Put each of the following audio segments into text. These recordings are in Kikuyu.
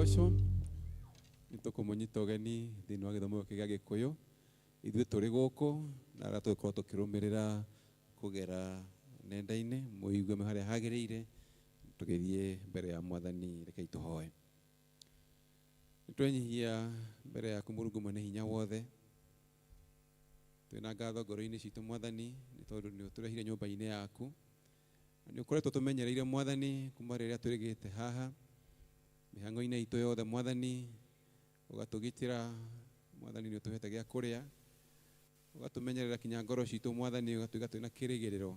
Agocwo. Nĩ tũkũmũnyita ũgeni thĩinĩ wa gĩthomo gĩkĩ gĩa Gĩkũyũ. Ithuĩ tũrĩ gũkũ na arĩa tũgĩkorwo tũkĩrũmĩrĩra kũgera nenda-inĩ, mũigue me harĩa hagĩrĩire, tũgĩthiĩ mbere ya Mwathani, rekei tũhoe. Nĩ twenyihia mbere yaku Mũrungu mwene hinya wothe. Twĩna ngatho ngoro-inĩ citũ Mwathani, nĩ tondũ nĩ ũtũrehire nyũmba-inĩ yaku. Na nĩ ũkoretwo tũmenyereire Mwathani kuma rĩrĩa twĩrĩgĩte haha. Mĩhang'o-inĩ itũ yothe Mwathani, ũgatũgitĩra Mwathani, nĩ ũtũhete gĩa kũrĩa. Ũgatũmenyerera kinya ngoro citũ Mwathani, ũgatũiga twĩna kĩrĩgĩrĩro.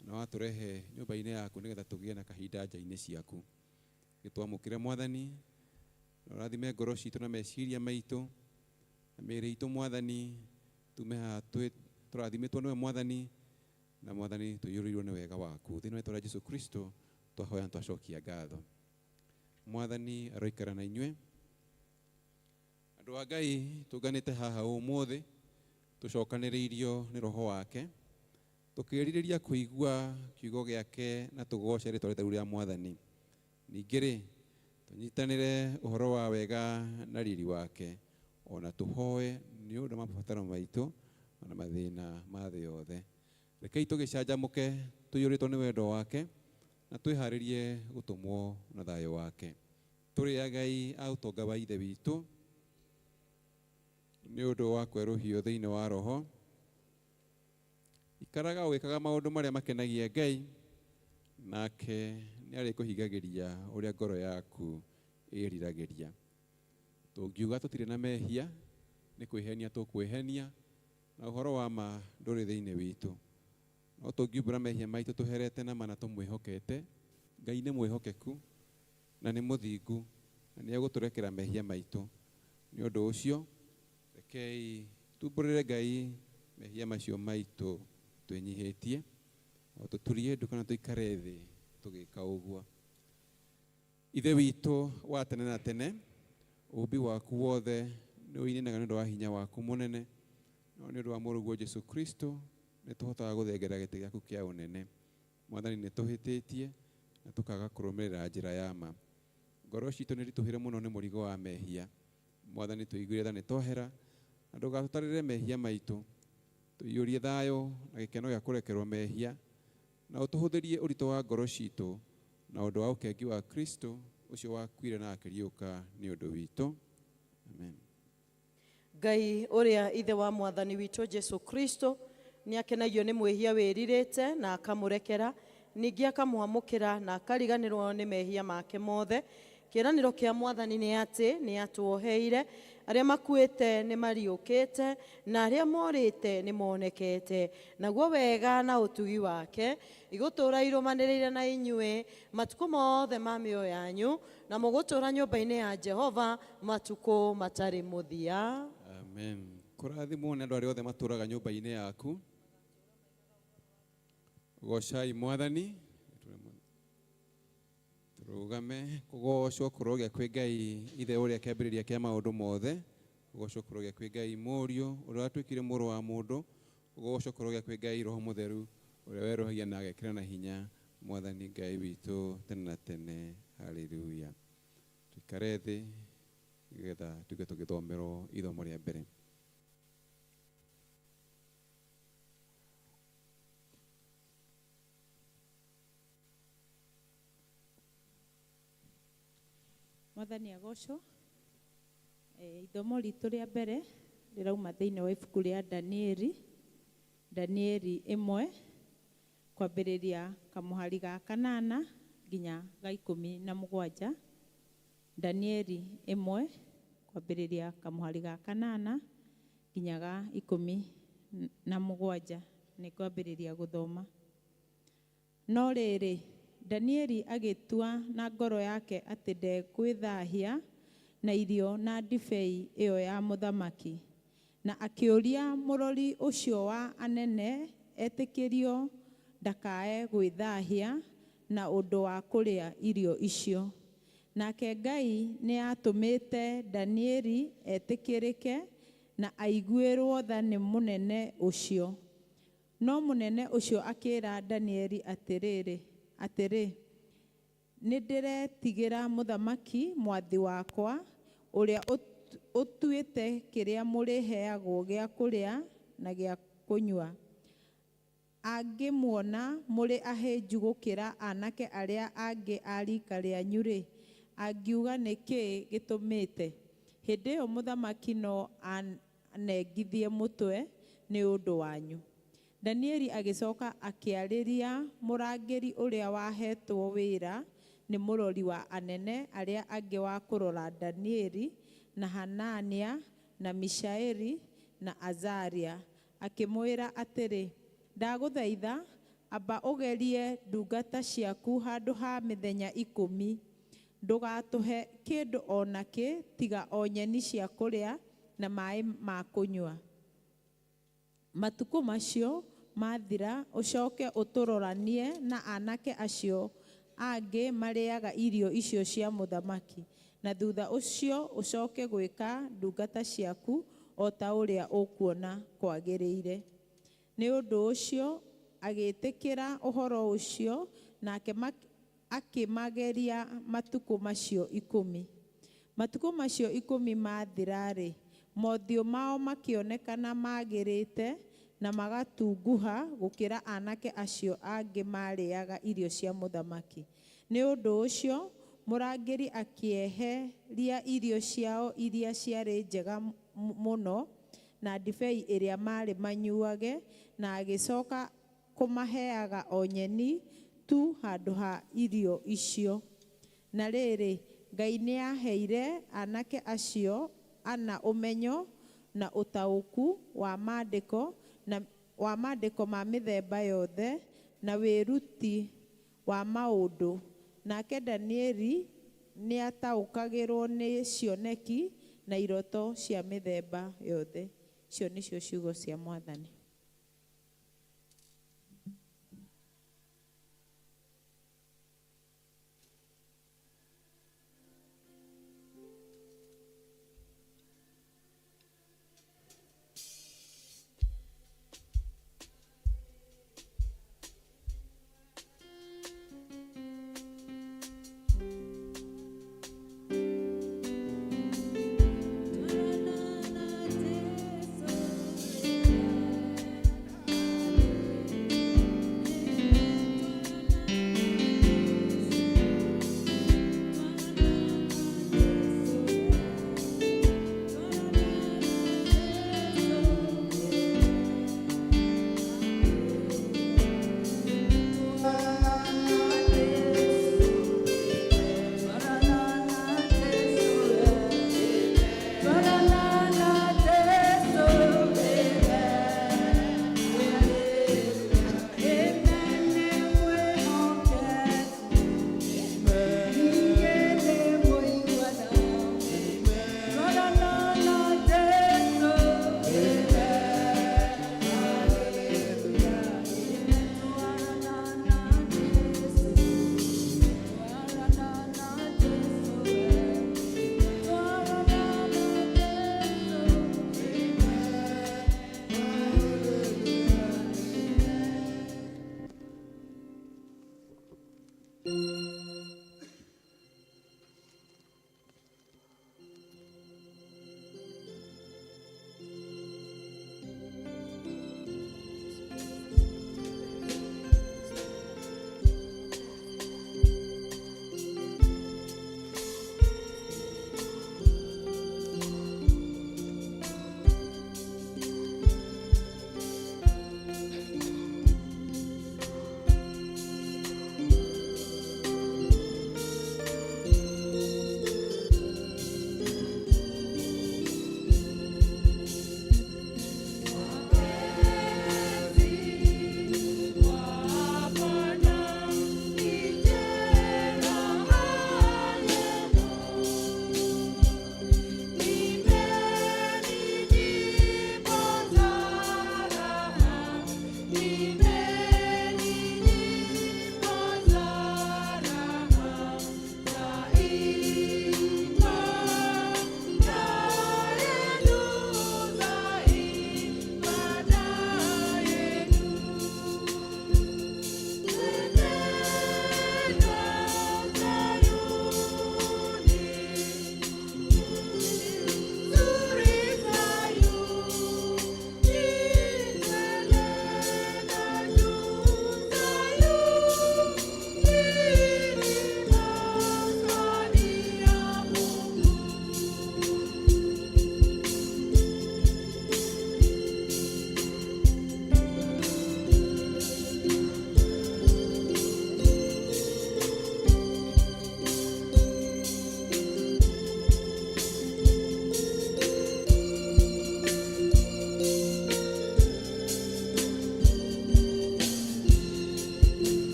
Na watũrehe nyũmba-inĩ yaku nĩgetha tũgĩe na kahinda nja-inĩ ciaku. Gĩtwamũkĩre Mwathani, na ũrathime ngoro citũ na meciria maitũ, na mĩĩrĩ itũ Mwathani, tume haha tũrathimĩtwo nĩwe Mwathani, na Mwathani tũiyũrĩirwo nĩ wega waku. Thĩinĩ wa rĩĩtwa rĩa Jesu Kristo twahoya na twacokia ngatho. Mwathani aroikara na inyuĩ. Andũ a Ngai tũnganĩte haha ũmũthĩ tũcokanĩrĩirio nĩ Roho wake, tũkĩrirĩria kũigua kiugo gĩake na tũgooce rĩĩtwa rĩtheru rĩa Mwathani. Ningĩ-rĩ, tũnyitanĩre ũhoro wa wega na riri wake, ona tũhoe nĩ ũndũ wa mabataro maitũ na mathĩna ma thĩ yothe. Rekei tũgĩcanjamũke tũiyũrĩtwo nĩ wendo wake na twĩharĩrie gũtũmwo na thayũ wake. Tũrĩ agai a ũtonga wa Ithe witũ nĩ ũndũ wa kwerũhio thĩinĩ wa Roho. Ikaraga ũgĩkaga maũndũ marĩa makenagia Ngai, nake nĩ arĩkũhingagĩria ũrĩa ngoro yaku ĩriragĩria. Tũngiuga tũtirĩ na mehia, nĩ kwĩhenia tũkwĩhenia, na ũhoro wa ma ndũrĩ thĩinĩ witũ. No tũngiumbũra mehia maitũ tũherete na ma na tũmwĩhokete, Ngai nĩ mwĩhokeku na nĩ mũthingu, na nĩ egũtũrekera mehia maitũ. Nĩ ũndũ ũcio, rekei tumbũrĩre Ngai mehia macio maitũ twĩnyihĩtie, o tũturie ndu kana tũikare thĩ tũgĩka ũguo. Ithe witũ wa tene na tene, ũũmbi waku wothe nĩ ũininaga nĩ ũndũ wa hinya waku mũnene, no nĩ ũndũ wa Mũrũguo Jesu Kristo nĩ tũhotaga gũthengera gĩtĩ gĩaku kĩa ũnene. Mwathani, nĩ tũhĩtĩtie na tũkaga kũrũmĩrĩra njĩra ya ma. Ngoro citũ nĩ ritũhĩre mũno nĩ mũrigo wa mehia. Mwathani, tũiguĩre tha nĩ twahera, na ndũgatũtarĩre mehia maitũ. Tũiyũrie thayũ na gĩkeno gĩa kũrekerwo mehia, na ũtũhũthĩrie ũritũ wa ngoro citũ na ũndũ wa ũkengi wa Kristo ũcio wakuire na akĩriũka nĩ ũndũ witũ. Amen. Ngai ũrĩa Ithe wa Mwathani witũ Jesu Kristo nĩ akenagio nĩ mwĩhia wĩrirĩte na akamũrekera, ningĩ akamwamũkĩra na akariganĩrwo nĩ mehia make mothe. Kĩĩranĩro kĩa Mwathani nĩ atĩ nĩ atuoheire, arĩa makuĩte nĩ mariũkĩte, na arĩa morĩte nĩ monekete. Naguo wega na ũtugi wake igũtũũra irũmanĩrĩire na inyuĩ matukũ mothe ma mĩoyo yanyu, na mũgũtũũra nyũmba-inĩ ya Jehova matukũ matarĩ mũthia. Amen. Kũrathimwo nĩ andũ arĩa othe matũũraga nyũmba-inĩ yaku. Gocai Mwathani. Tũrũgame kũgocwo kũrogĩa kwĩ Ngai Ithe ũrĩa kĩambĩrĩria kĩa maũndũ mothe. Kũgocwo kũrogĩa kwĩ Ngai Mũriũ ũrĩa watuĩkire mũrũ wa mũndũ. Kũgocwo kũrogĩa kwĩ Ngai Roho Mũtheru ũrĩa werũhagia na agekĩra na hinya Mwathani Ngai witũ tene na tene. Haleluya. Tũikare thĩ nĩgetha tuge tũgĩthomerwo ithomo rĩa mbere. Mwathani agocwo. Ithomo ritũ rĩa mbere rĩrauma thĩinĩ wa ibuku rĩa Danieli, Danieli 1 kwambĩrĩria kamũhari ga 8 nginya ga 17. Danieli 1 kwambĩrĩria kamũhari ga 8 nginya ga 17. Nĩ kwambĩrĩria gũthoma. No rĩrĩ, Danieli agĩtua na ngoro yake atĩ ndekwĩthahia na irio na ndibei ĩyo ya mũthamaki, na akĩũria mũrori ũcio wa anene etĩkĩrio ndakae gwĩthahia na ũndũ wa kũrĩa irio icio. Nake Ngai nĩ aatũmĩte Danieli etĩkĩrĩke na aiguĩrwo tha nĩ mũnene ũcio. No mũnene ũcio akĩĩra Danieli atĩrĩ, Nĩ ndĩretigĩra mũthamaki mwathi wakwa, ũrĩa ũtuĩte kĩrĩa mũrĩheagwo gĩa kũrĩa na gĩa kũnyua. Angĩmuona mũrĩ ahĩnju gũkĩra anake arĩa angĩ a riika rĩanyu-rĩ, angiuga nĩ kĩĩ gĩtũmĩte? Hĩndĩ ĩyo mũthamaki no anengithie mũtwe nĩ ũndũ wanyu. Danieli agĩcoka akĩarĩria mũrangĩri ũrĩa waheetwo wĩra nĩ mũrori wa anene arĩa angĩ wa kũrora Danieli na Hanania na Mishaeli na Azaria, akĩmwĩra atĩrĩ, Ndagũthaitha, amba ũgerie ndungata ciaku handũ ha mĩthenya 10. Ndũgatũhe kĩndũ o nakĩ tiga o nyeni cia kũrĩa na maĩ ma kũnyua. Matukũ macio mathira ũcoke ũtũroranie na anake acio angĩ marĩaga irio icio cia mũthamaki, na thutha ũcio ũcoke gwĩka ndungata ciaku o ta ũrĩa ũkuona kwagĩrĩire. Nĩ ũndũ ũcio agĩĩtĩkĩra ũhoro ũcio, nake akĩmageria matukũ macio 10. Matukũ macio 10 maathira-rĩ, mothiũ mao makĩonekana maagĩrĩte na magatunguha gũkĩra anake acio angĩ maarĩaga irio cia mũthamaki. Nĩ ũndũ ũcio mũrangĩri akĩeheria irio ciao iria ciarĩ njega mũno na ndibei ĩrĩa maarĩ manyuage, na agĩcoka kũmaheaga o nyeni tu handũ ha irio icio. Na rĩrĩ, Ngai nĩaheire anake acio ana ũmenyo na ũtaũku wa maandĩko, na wa maandĩko ma mĩthemba yothe, na wĩruti wa maũndũ, nake Danieli nĩataũkagĩrwo nĩ cioneki na iroto cia mĩthemba yothe. Icio nĩcio ciugo cia Mwathani.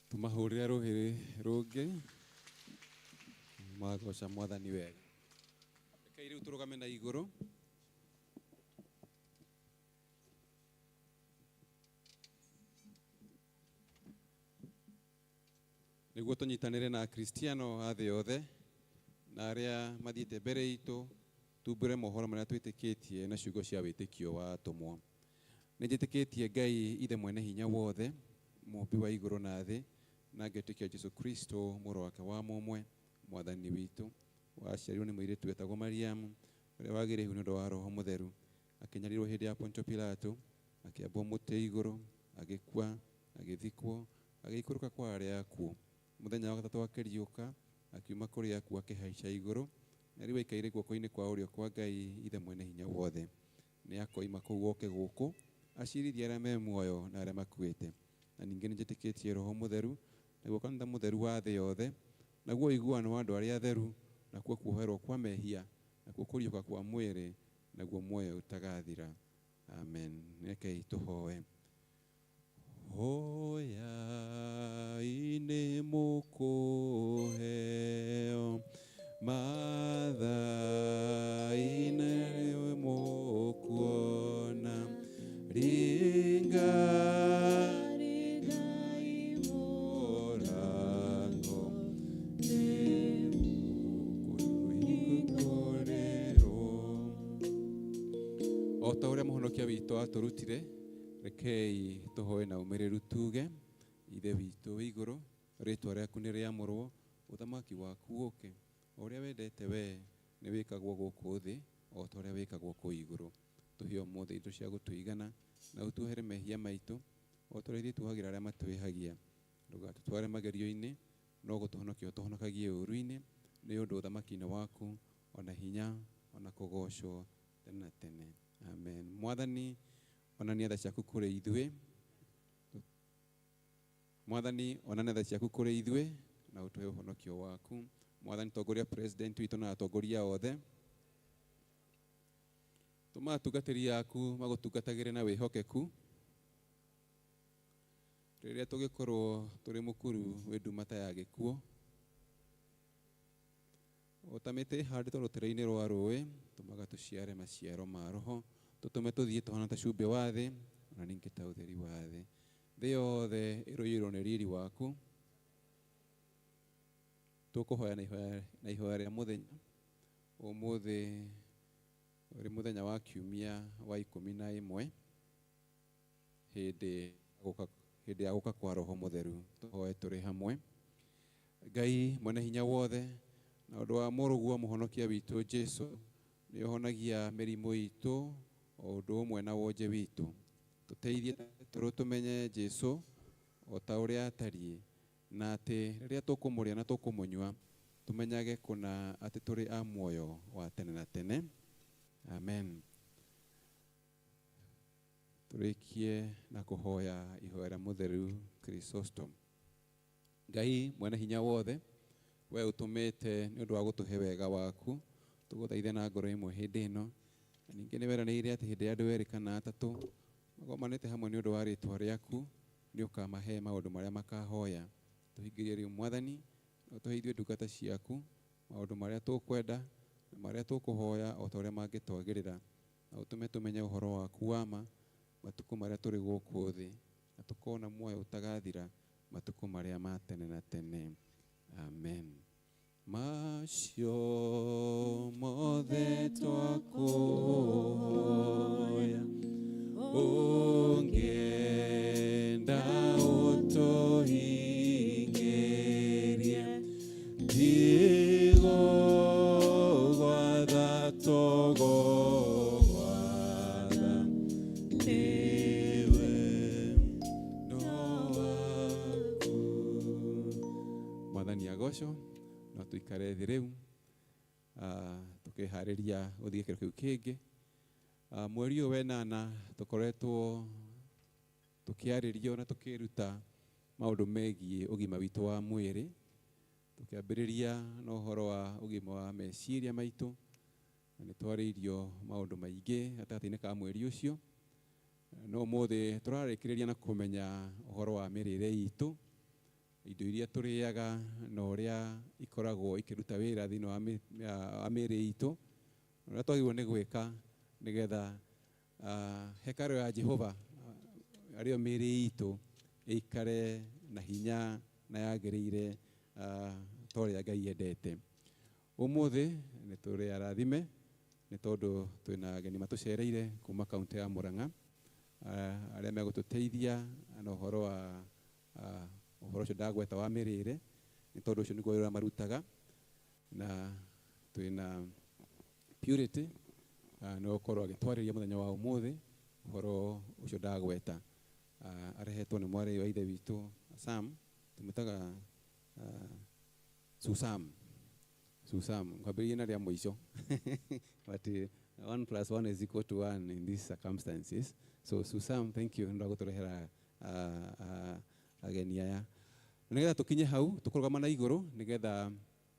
Tumahũrĩre rũhĩ rũngĩ magoca mwathani wega. Rekei rĩu tũrũgame na igũrũ. Nĩguo tũnyitanĩre na Akristiano a thĩ yothe na arĩa mathiĩte mbere itũ tumbũre mohoro marĩa twĩtĩkĩtie na ciugo cia wĩtĩkio wa atũmwo. Nĩ njĩtĩkĩtie Ngai ithe mwene hinya wothe, mũmbi wa igũrũ na thĩ, na ngetĩkia Jesu Kristo mũrũ wake wa mũmwe, mwathani witũ, waciarirwo nĩ mũirĩtu wetagwo Mariamu, ũrĩa wagĩire ihu nĩ ũndũ wa Roho Mũtheru, akĩnyarirwo hĩndĩ ya Pontio Pilato, akĩambwo mũtĩ igũrũ, agĩkua, agĩthikwo, agĩikũrũka kwa arĩa akuũ. Mũthenya wa gatatũ akĩriũka, akiuma kũrĩ akuũ akĩhaica igũrũ, na rĩu aikaire guoko-inĩ kwa ũrĩo kwa Ngai ithe mwene hinya wothe. Nĩ akoima kũu oke gũkũ, acirithie arĩa me muoyo na arĩa makuĩte. Na ningĩ nĩ njĩtĩkĩtie Roho Mũtheru, naguo kanitha mũtheru wa thĩ yothe, naguo ũiguano wa andũ arĩa atheru, nakuo kuoherwo kwa mehia, nakuo kũriũka kwa mwĩrĩ, naguo muoyo ũtagathira. Amen. Rekei tũhoe. Hoyai nĩ mũkũheo, mathai nĩ mũkuona, ringai mũrango, nĩmũkũhingũrĩrwo. O ta ũrĩa mũhonokia witũ atũrutire, rekei tũhoe na ũmĩrĩru tuge, Ithe witũ wĩ igũrũ, rĩtwa rĩaku nĩ rĩamũrwo, ũthamaki waku ũke, o ũrĩa wendete wee nĩ wĩkagwo gũkũ thĩ o ta ũrĩa wĩkagwo kũu igũrũ. Tũhe ũmũthĩ indo cia gũtũigana, na ũtuohere mehia maitũ o ta ũrĩa ithuĩ tuohagĩra arĩa matwĩhagia. Ndũgatũtware magerio-inĩ, no gũtũhonokia ũtũhonokagie ũũru-inĩ, nĩ ũndũ ũthamaki-inĩ waku, ona hinya, ona kũgoocwo tene na tene. Amen. Mwathani, onania tha ciaku kũrĩ ithuĩ. Mwathani, onania tha ciaku kũrĩ ithuĩ na ũtũhe ũhonokio waku. Mwathani, tongoria president witũ na atongoria othe. Tũma atungatĩri aku magũtungatagĩre na wĩhokeku. Rĩrĩa tũgĩkorwo tũrĩ mũkuru wĩ nduma ta ya gĩkuũ, o ta mĩtĩ ĩhandĩtwo rũtere-inĩ rwa rũĩ, tũmaga tũciare maciaro ma Roho, tũtũme tũthiĩ tũhana ta cumbĩ wa thĩ, ona ningĩ ta ũtheri wa thĩ. Thĩ yothe ĩrũiyũrwo nĩ riri waku. Tũkũhoya na ihoya rĩa mũthenya. Ũmũthĩ ũrĩ mũthenya wa kiumia wa 11 hĩndĩ ya gũka kwa Roho Mũtheru. Tũhoe tũrĩ hamwe. Ngai mwene hinya wothe, na ũndũ wa mũrũguo mũhonokia witũ Jesu, Nĩ ũhonagia mĩrimũ itũ o ũndũ ũmwe na wonje witũ. Tũteithie tũrũ tũmenye Jesu o ta ũrĩa atariĩ, na atĩ rĩrĩa tũkũmũrĩa na tũkũmũnyua tũmenyage kũna atĩ tũrĩ a muoyo wa tene na tene. Amen. Tũrĩkie na kũhoya ihoya rĩa mũtheru Chrysostom. Ngai mwene hinya wothe, we ũtũmĩte nĩ ũndũ wa gũtũhe wega waku, tũgũthaithe na ngoro ĩmwe hĩndĩ ĩno. Na ningĩ nĩ weranĩire atĩ hĩndĩ ya andũ erĩ kana atatũ magomanĩte hamwe nĩ ũndũ wa rĩtwa rĩaku, nĩ ũkamahe maũndũ marĩa makahoya. Tũhingĩrie rĩu Mwathani, na ũtũhe ithuĩ ndungata ciaku maũndũ marĩa tũkwenda na marĩa tũkũhoya o ta ũrĩa mangĩtwagĩrĩra, na ũtũme tũmenye ũhoro waku wa ma matukũ marĩa tũrĩ gũkũ thĩ, na tũkona muoyo ũtagathira matukũ marĩa ma tene na tene. Amen. Macio mothe twakũhoya, ũngĩenda ũtũhingĩrie, ndigũgwatha tũgũgwatha, nĩwe no waku. Mwathani agocwo. No tuikare thĩ rĩu tũkĩharĩria gũthiĩ gĩkĩro kĩu kĩngĩ. Mweri ũyũ wenana tũkoretwo tũkĩarĩrio na tũkĩruta maũndũ megiĩ ũgima witũ wa mwĩrĩ, tũkĩambĩrĩria na ũhoro wa ũgima wa meciria maitũ, na nĩ twarĩirio maũndũ maingĩ gatagatĩ-inĩ ka mweri ũcio. No ũmũthĩ tũrarĩkĩrĩria na kũmenya ũhoro wa mĩrĩre itũ, indo iria tũrĩaga na ũrĩa ikoragwo ikĩruta wĩra thĩinĩ wa mĩĩrĩ itũ, na ũrĩa twagĩrĩirwo nĩ gwĩka nĩgetha hekarũ ya Jehova arĩyo mĩĩrĩ itũ ĩikare na hinya na yagĩrĩire ta ũrĩa Ngai endete. Ũmũthĩ nĩ tũrĩ arathime nĩ tondũ twĩna ageni matũcereire kuma kaunti ya Murang'a, arĩa megũtũteithia na ũhoro wa ũhoro ũcio ndagweta wa mĩrĩre, nĩ tondũ ũcio nĩguo wĩra marutaga. Na twĩna Purity, nĩwe ũkorwo agĩtwarĩria mũthenya wa ũmũthĩ ũhoro ũcio ndagweta. Arehetwo nĩ mwarĩ wa ithe witũ Sam, tũmwĩtaga Susam. Susam, ngwambĩrĩrie na rĩa mũico. But 1 plus 1 is equal to 1 in these circumstances. So Susam, thank you nĩ gũtũrehera ageni aya. Nĩgetha tũkinye hau tũkũrũgama na igũrũ nĩgetha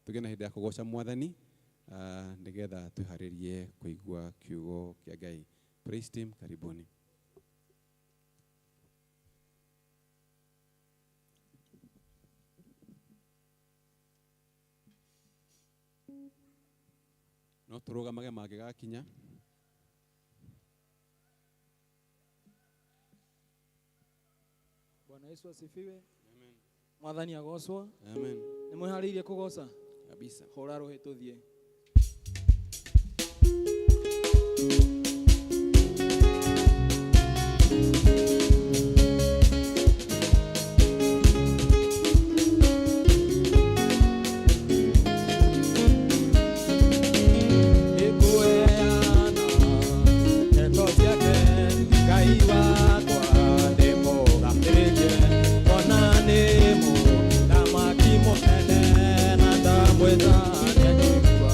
tũgĩe na hĩndĩ ya kũgoca Mwathani, nĩgetha twĩharĩrie kũigua kiugo kĩa Ngai. Praise team, karibuni. No tũrũgamage mangĩgakinya. Bwana Yesu asifiwe. Amen. Mwathani agocwo. Amen. Nĩ mwĩharĩirie kũgoca? Kabisa. Hũra rũhĩ tũthiĩ. Nĩngũheana ndeto ciake, Ngai wakwa ndĩmũgathĩrĩrie, ona nĩ mũthamaki mũnene na ndamwĩta nĩanjigua.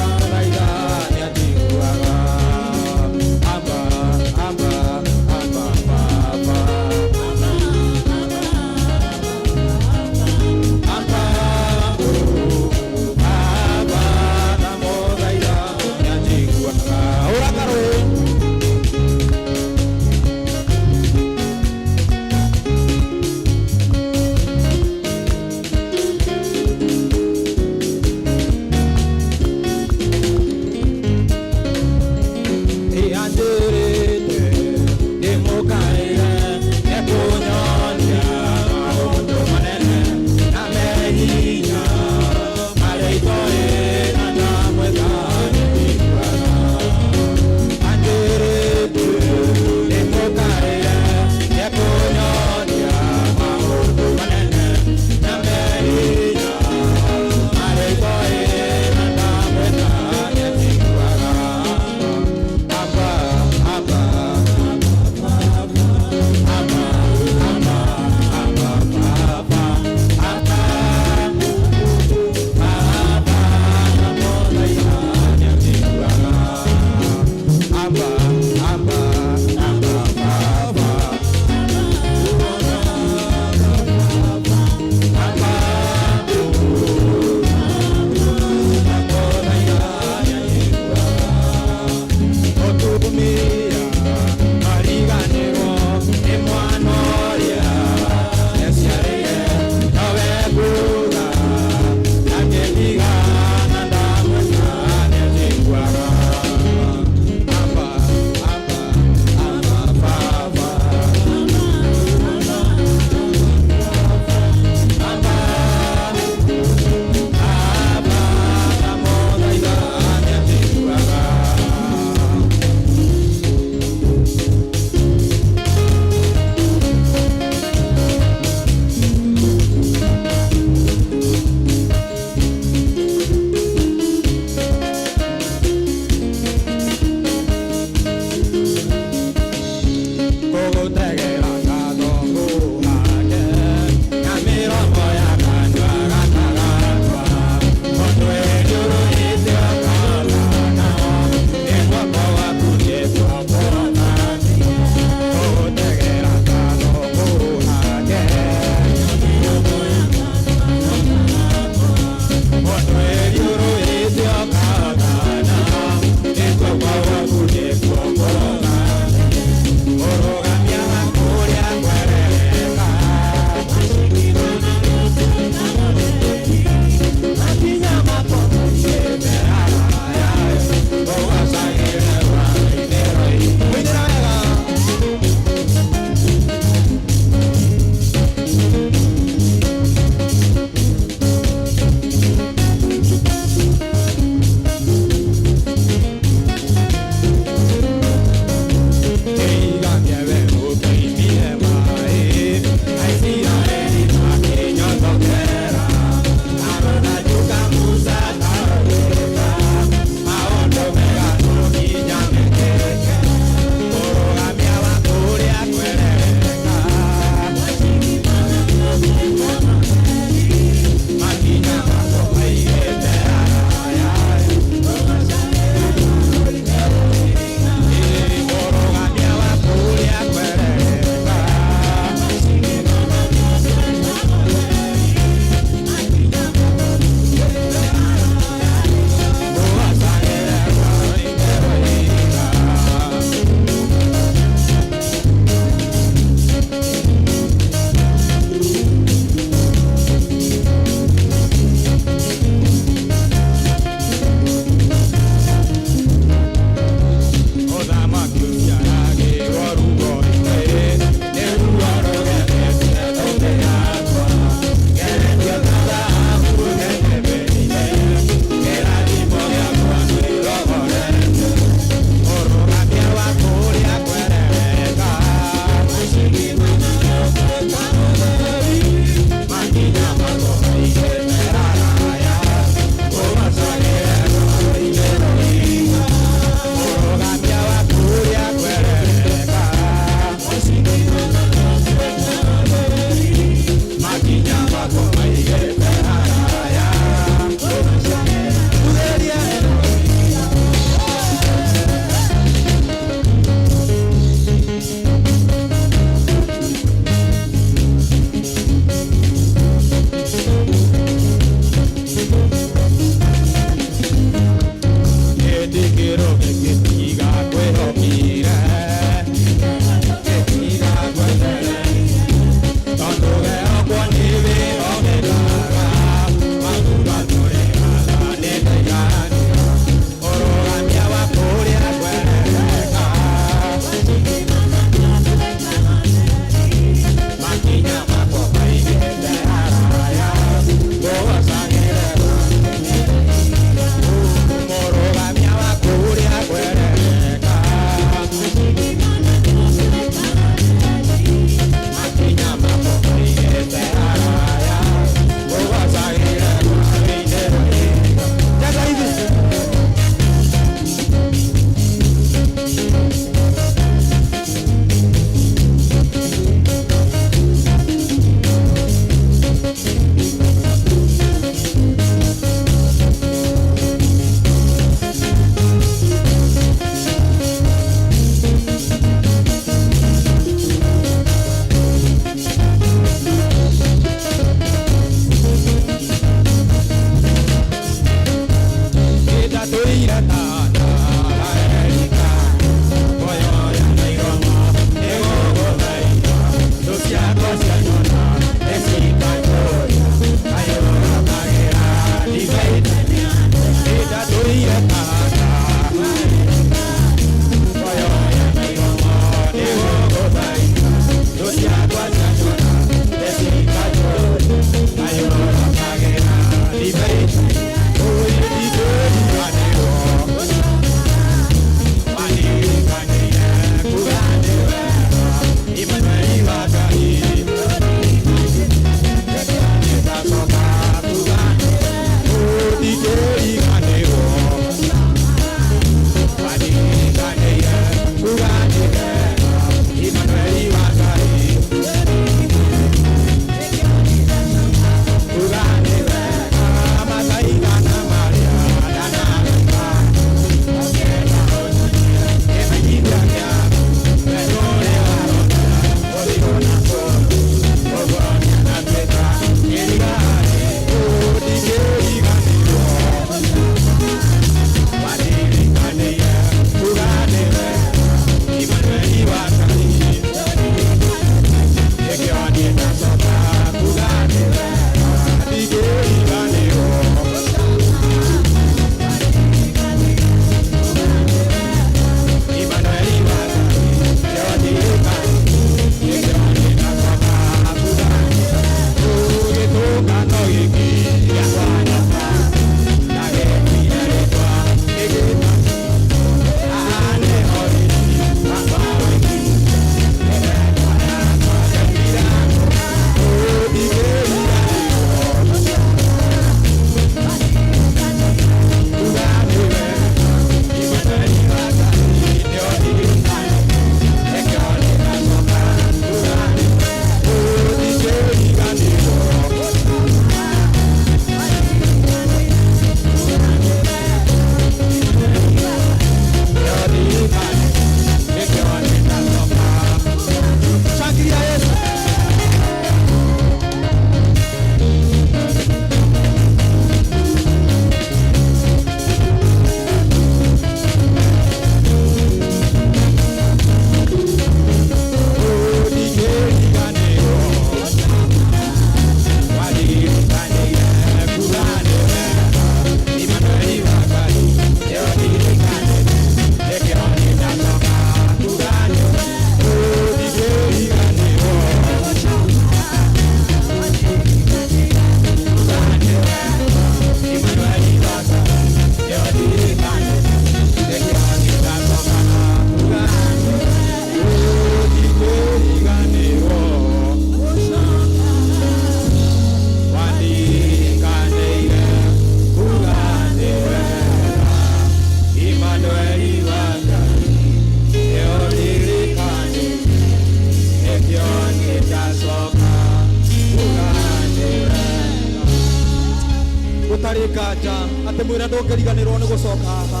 Hatarĩ nganja atĩ mwĩra ndũngĩriganĩrwo nĩ gũcoka haha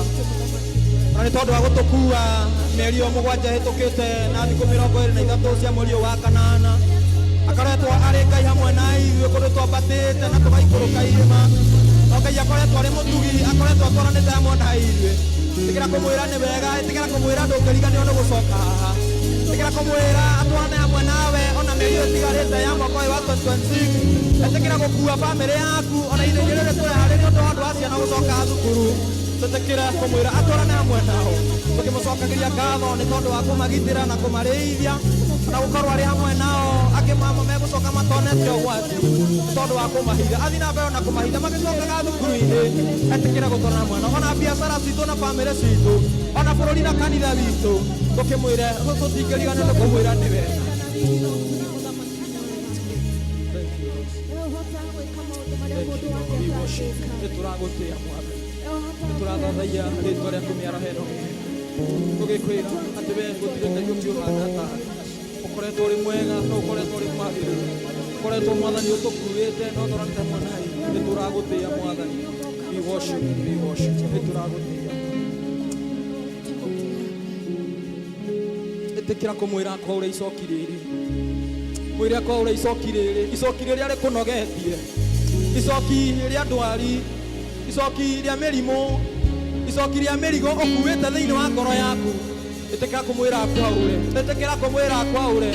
na nĩ tondũ wa gũtũkua mĩeri ĩyo 7 ĩhĩtũkĩte na thikũ 23 cia mweri ũyũ wa kanana akoretwo arĩ Ngai hamwe na ithuĩ kũndũ twambatĩte na tũgaikũrũka irĩma no Ngai akoretwo arĩ mũtugi akoretwo atwaranĩte hamwe na ithuĩ. Ĩtĩkĩra kũmwĩra nĩ wega, ĩtĩkĩra kũmwĩra ndũngĩriganĩrwo nĩ gũcoka haha, ĩtĩkĩra kũmwĩra atwarane hamwe nawe ona mĩeri ĩyo ĩtigarĩte ya mwaka ũyũ wa 2026. Ĩtĩkĩra gũkua bamĩrĩ yaku ona ihinda-inĩ rĩrĩ tũreharĩria ũndũ wa andũ a ciana gũcoka thukuru. Tũtĩkĩre kũmwĩra atwarane hamwe nao tũkĩmũcokagĩria ngatho nĩ tondũ wa kũmagitĩra na kũmarĩithia na gũkorwo arĩ hamwe nao angĩ mamo megũcoka matonete ũgwati nĩ tondũ wa kũmahitha athiĩ na mbere na kũmahitha magĩcokaga thukuru-inĩ. Etĩkĩra gũtwarana hamwe nao ona biacara citũ na bamĩrĩ citũ ona bũrũri na kanitha witũ tũkĩmwĩre tũtingĩriganĩrwo nĩ kũmwĩra nĩ wega. Nĩ tũragũtĩa Mwathani, nĩ tũrathathaia rĩtwa rĩaku mĩaraho ĩno tũgĩkwĩra atĩ we gũtirĩ Ngai ũngĩ ũhana tawe. Ũkoretwo ũrĩ mwega na ũkoretwo ũrĩ mwagĩrĩru, ũkoretwo Mwathani ũtũkuĩte na ũtwaranĩte hamwe na ithuĩ. Nĩ tũragũtĩa Mwathani, we worship, we worship, nĩ tũragũtĩa. Ĩtĩkĩra kũmwĩra akwaũre icoki rĩrĩ, mwĩre akwaũre icoki rĩrĩ, icoki rĩrĩa rĩkũnogetie, icoki rĩa ndwari, icoki rĩa mĩrimũ, icoki rĩa mĩrigo ũkuĩte thĩinĩ wa ngoro yaku. Ĩtĩkĩra kũmwĩra akwaũre, ĩtĩkĩra kũmwĩra akwaũre.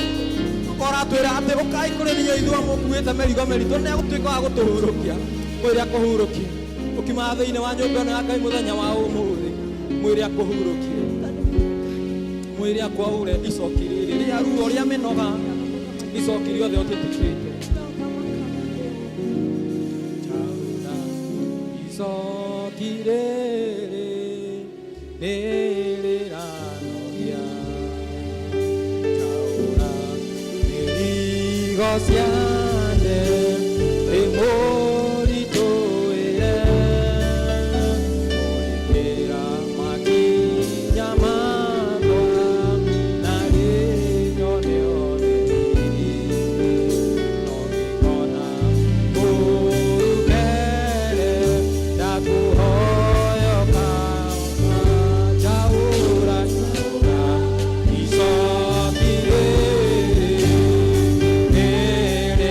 Ũratwĩra atĩ ũkai kũrĩ niĩ ithuĩ mũkuĩte mĩrigo mĩritũ nĩ egũtuĩka wa gũtũhurũkia. Mwĩre akũhurũkie ũkiuma thĩinĩ wa nyũmba ĩno ya Ngai mũthenya wa ũmũthĩ, mwĩre akũhurũkie, mwĩre akwaũre icoki rĩrĩ rĩa ruo rĩa mĩnoga, icoki rĩothe ũtĩtĩkĩte. Njaũra icoki rĩrĩ nĩ rĩranogia, njaũra mĩrigo ciande ĩmũritũĩre, kũrĩkĩra makinya makwa na rĩnyone ũtheri, no ngĩkona kũrukere ndakũhoyoka njaũra njaũra icoki rĩrĩ nĩ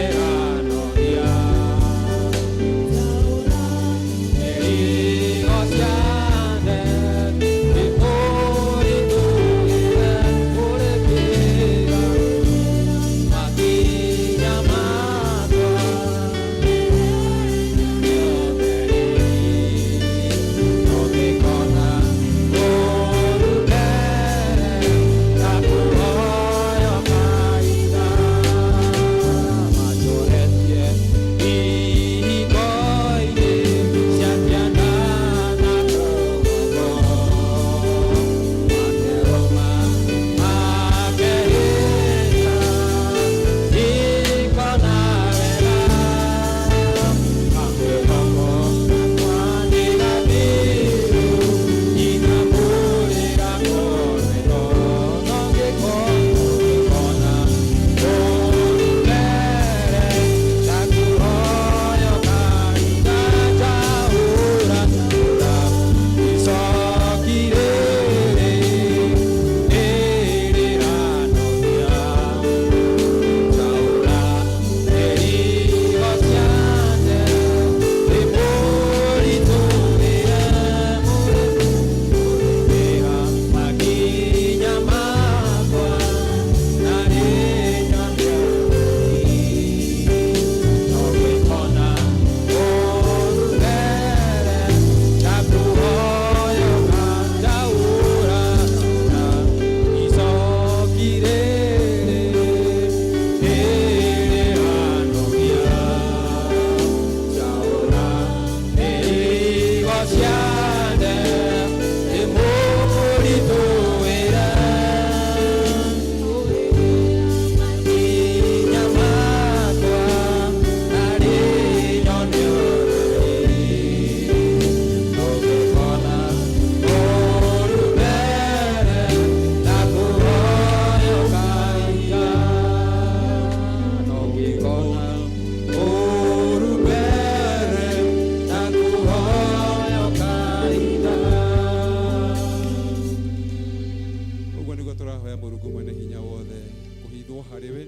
Hinya Wothe kũhithwo harĩ we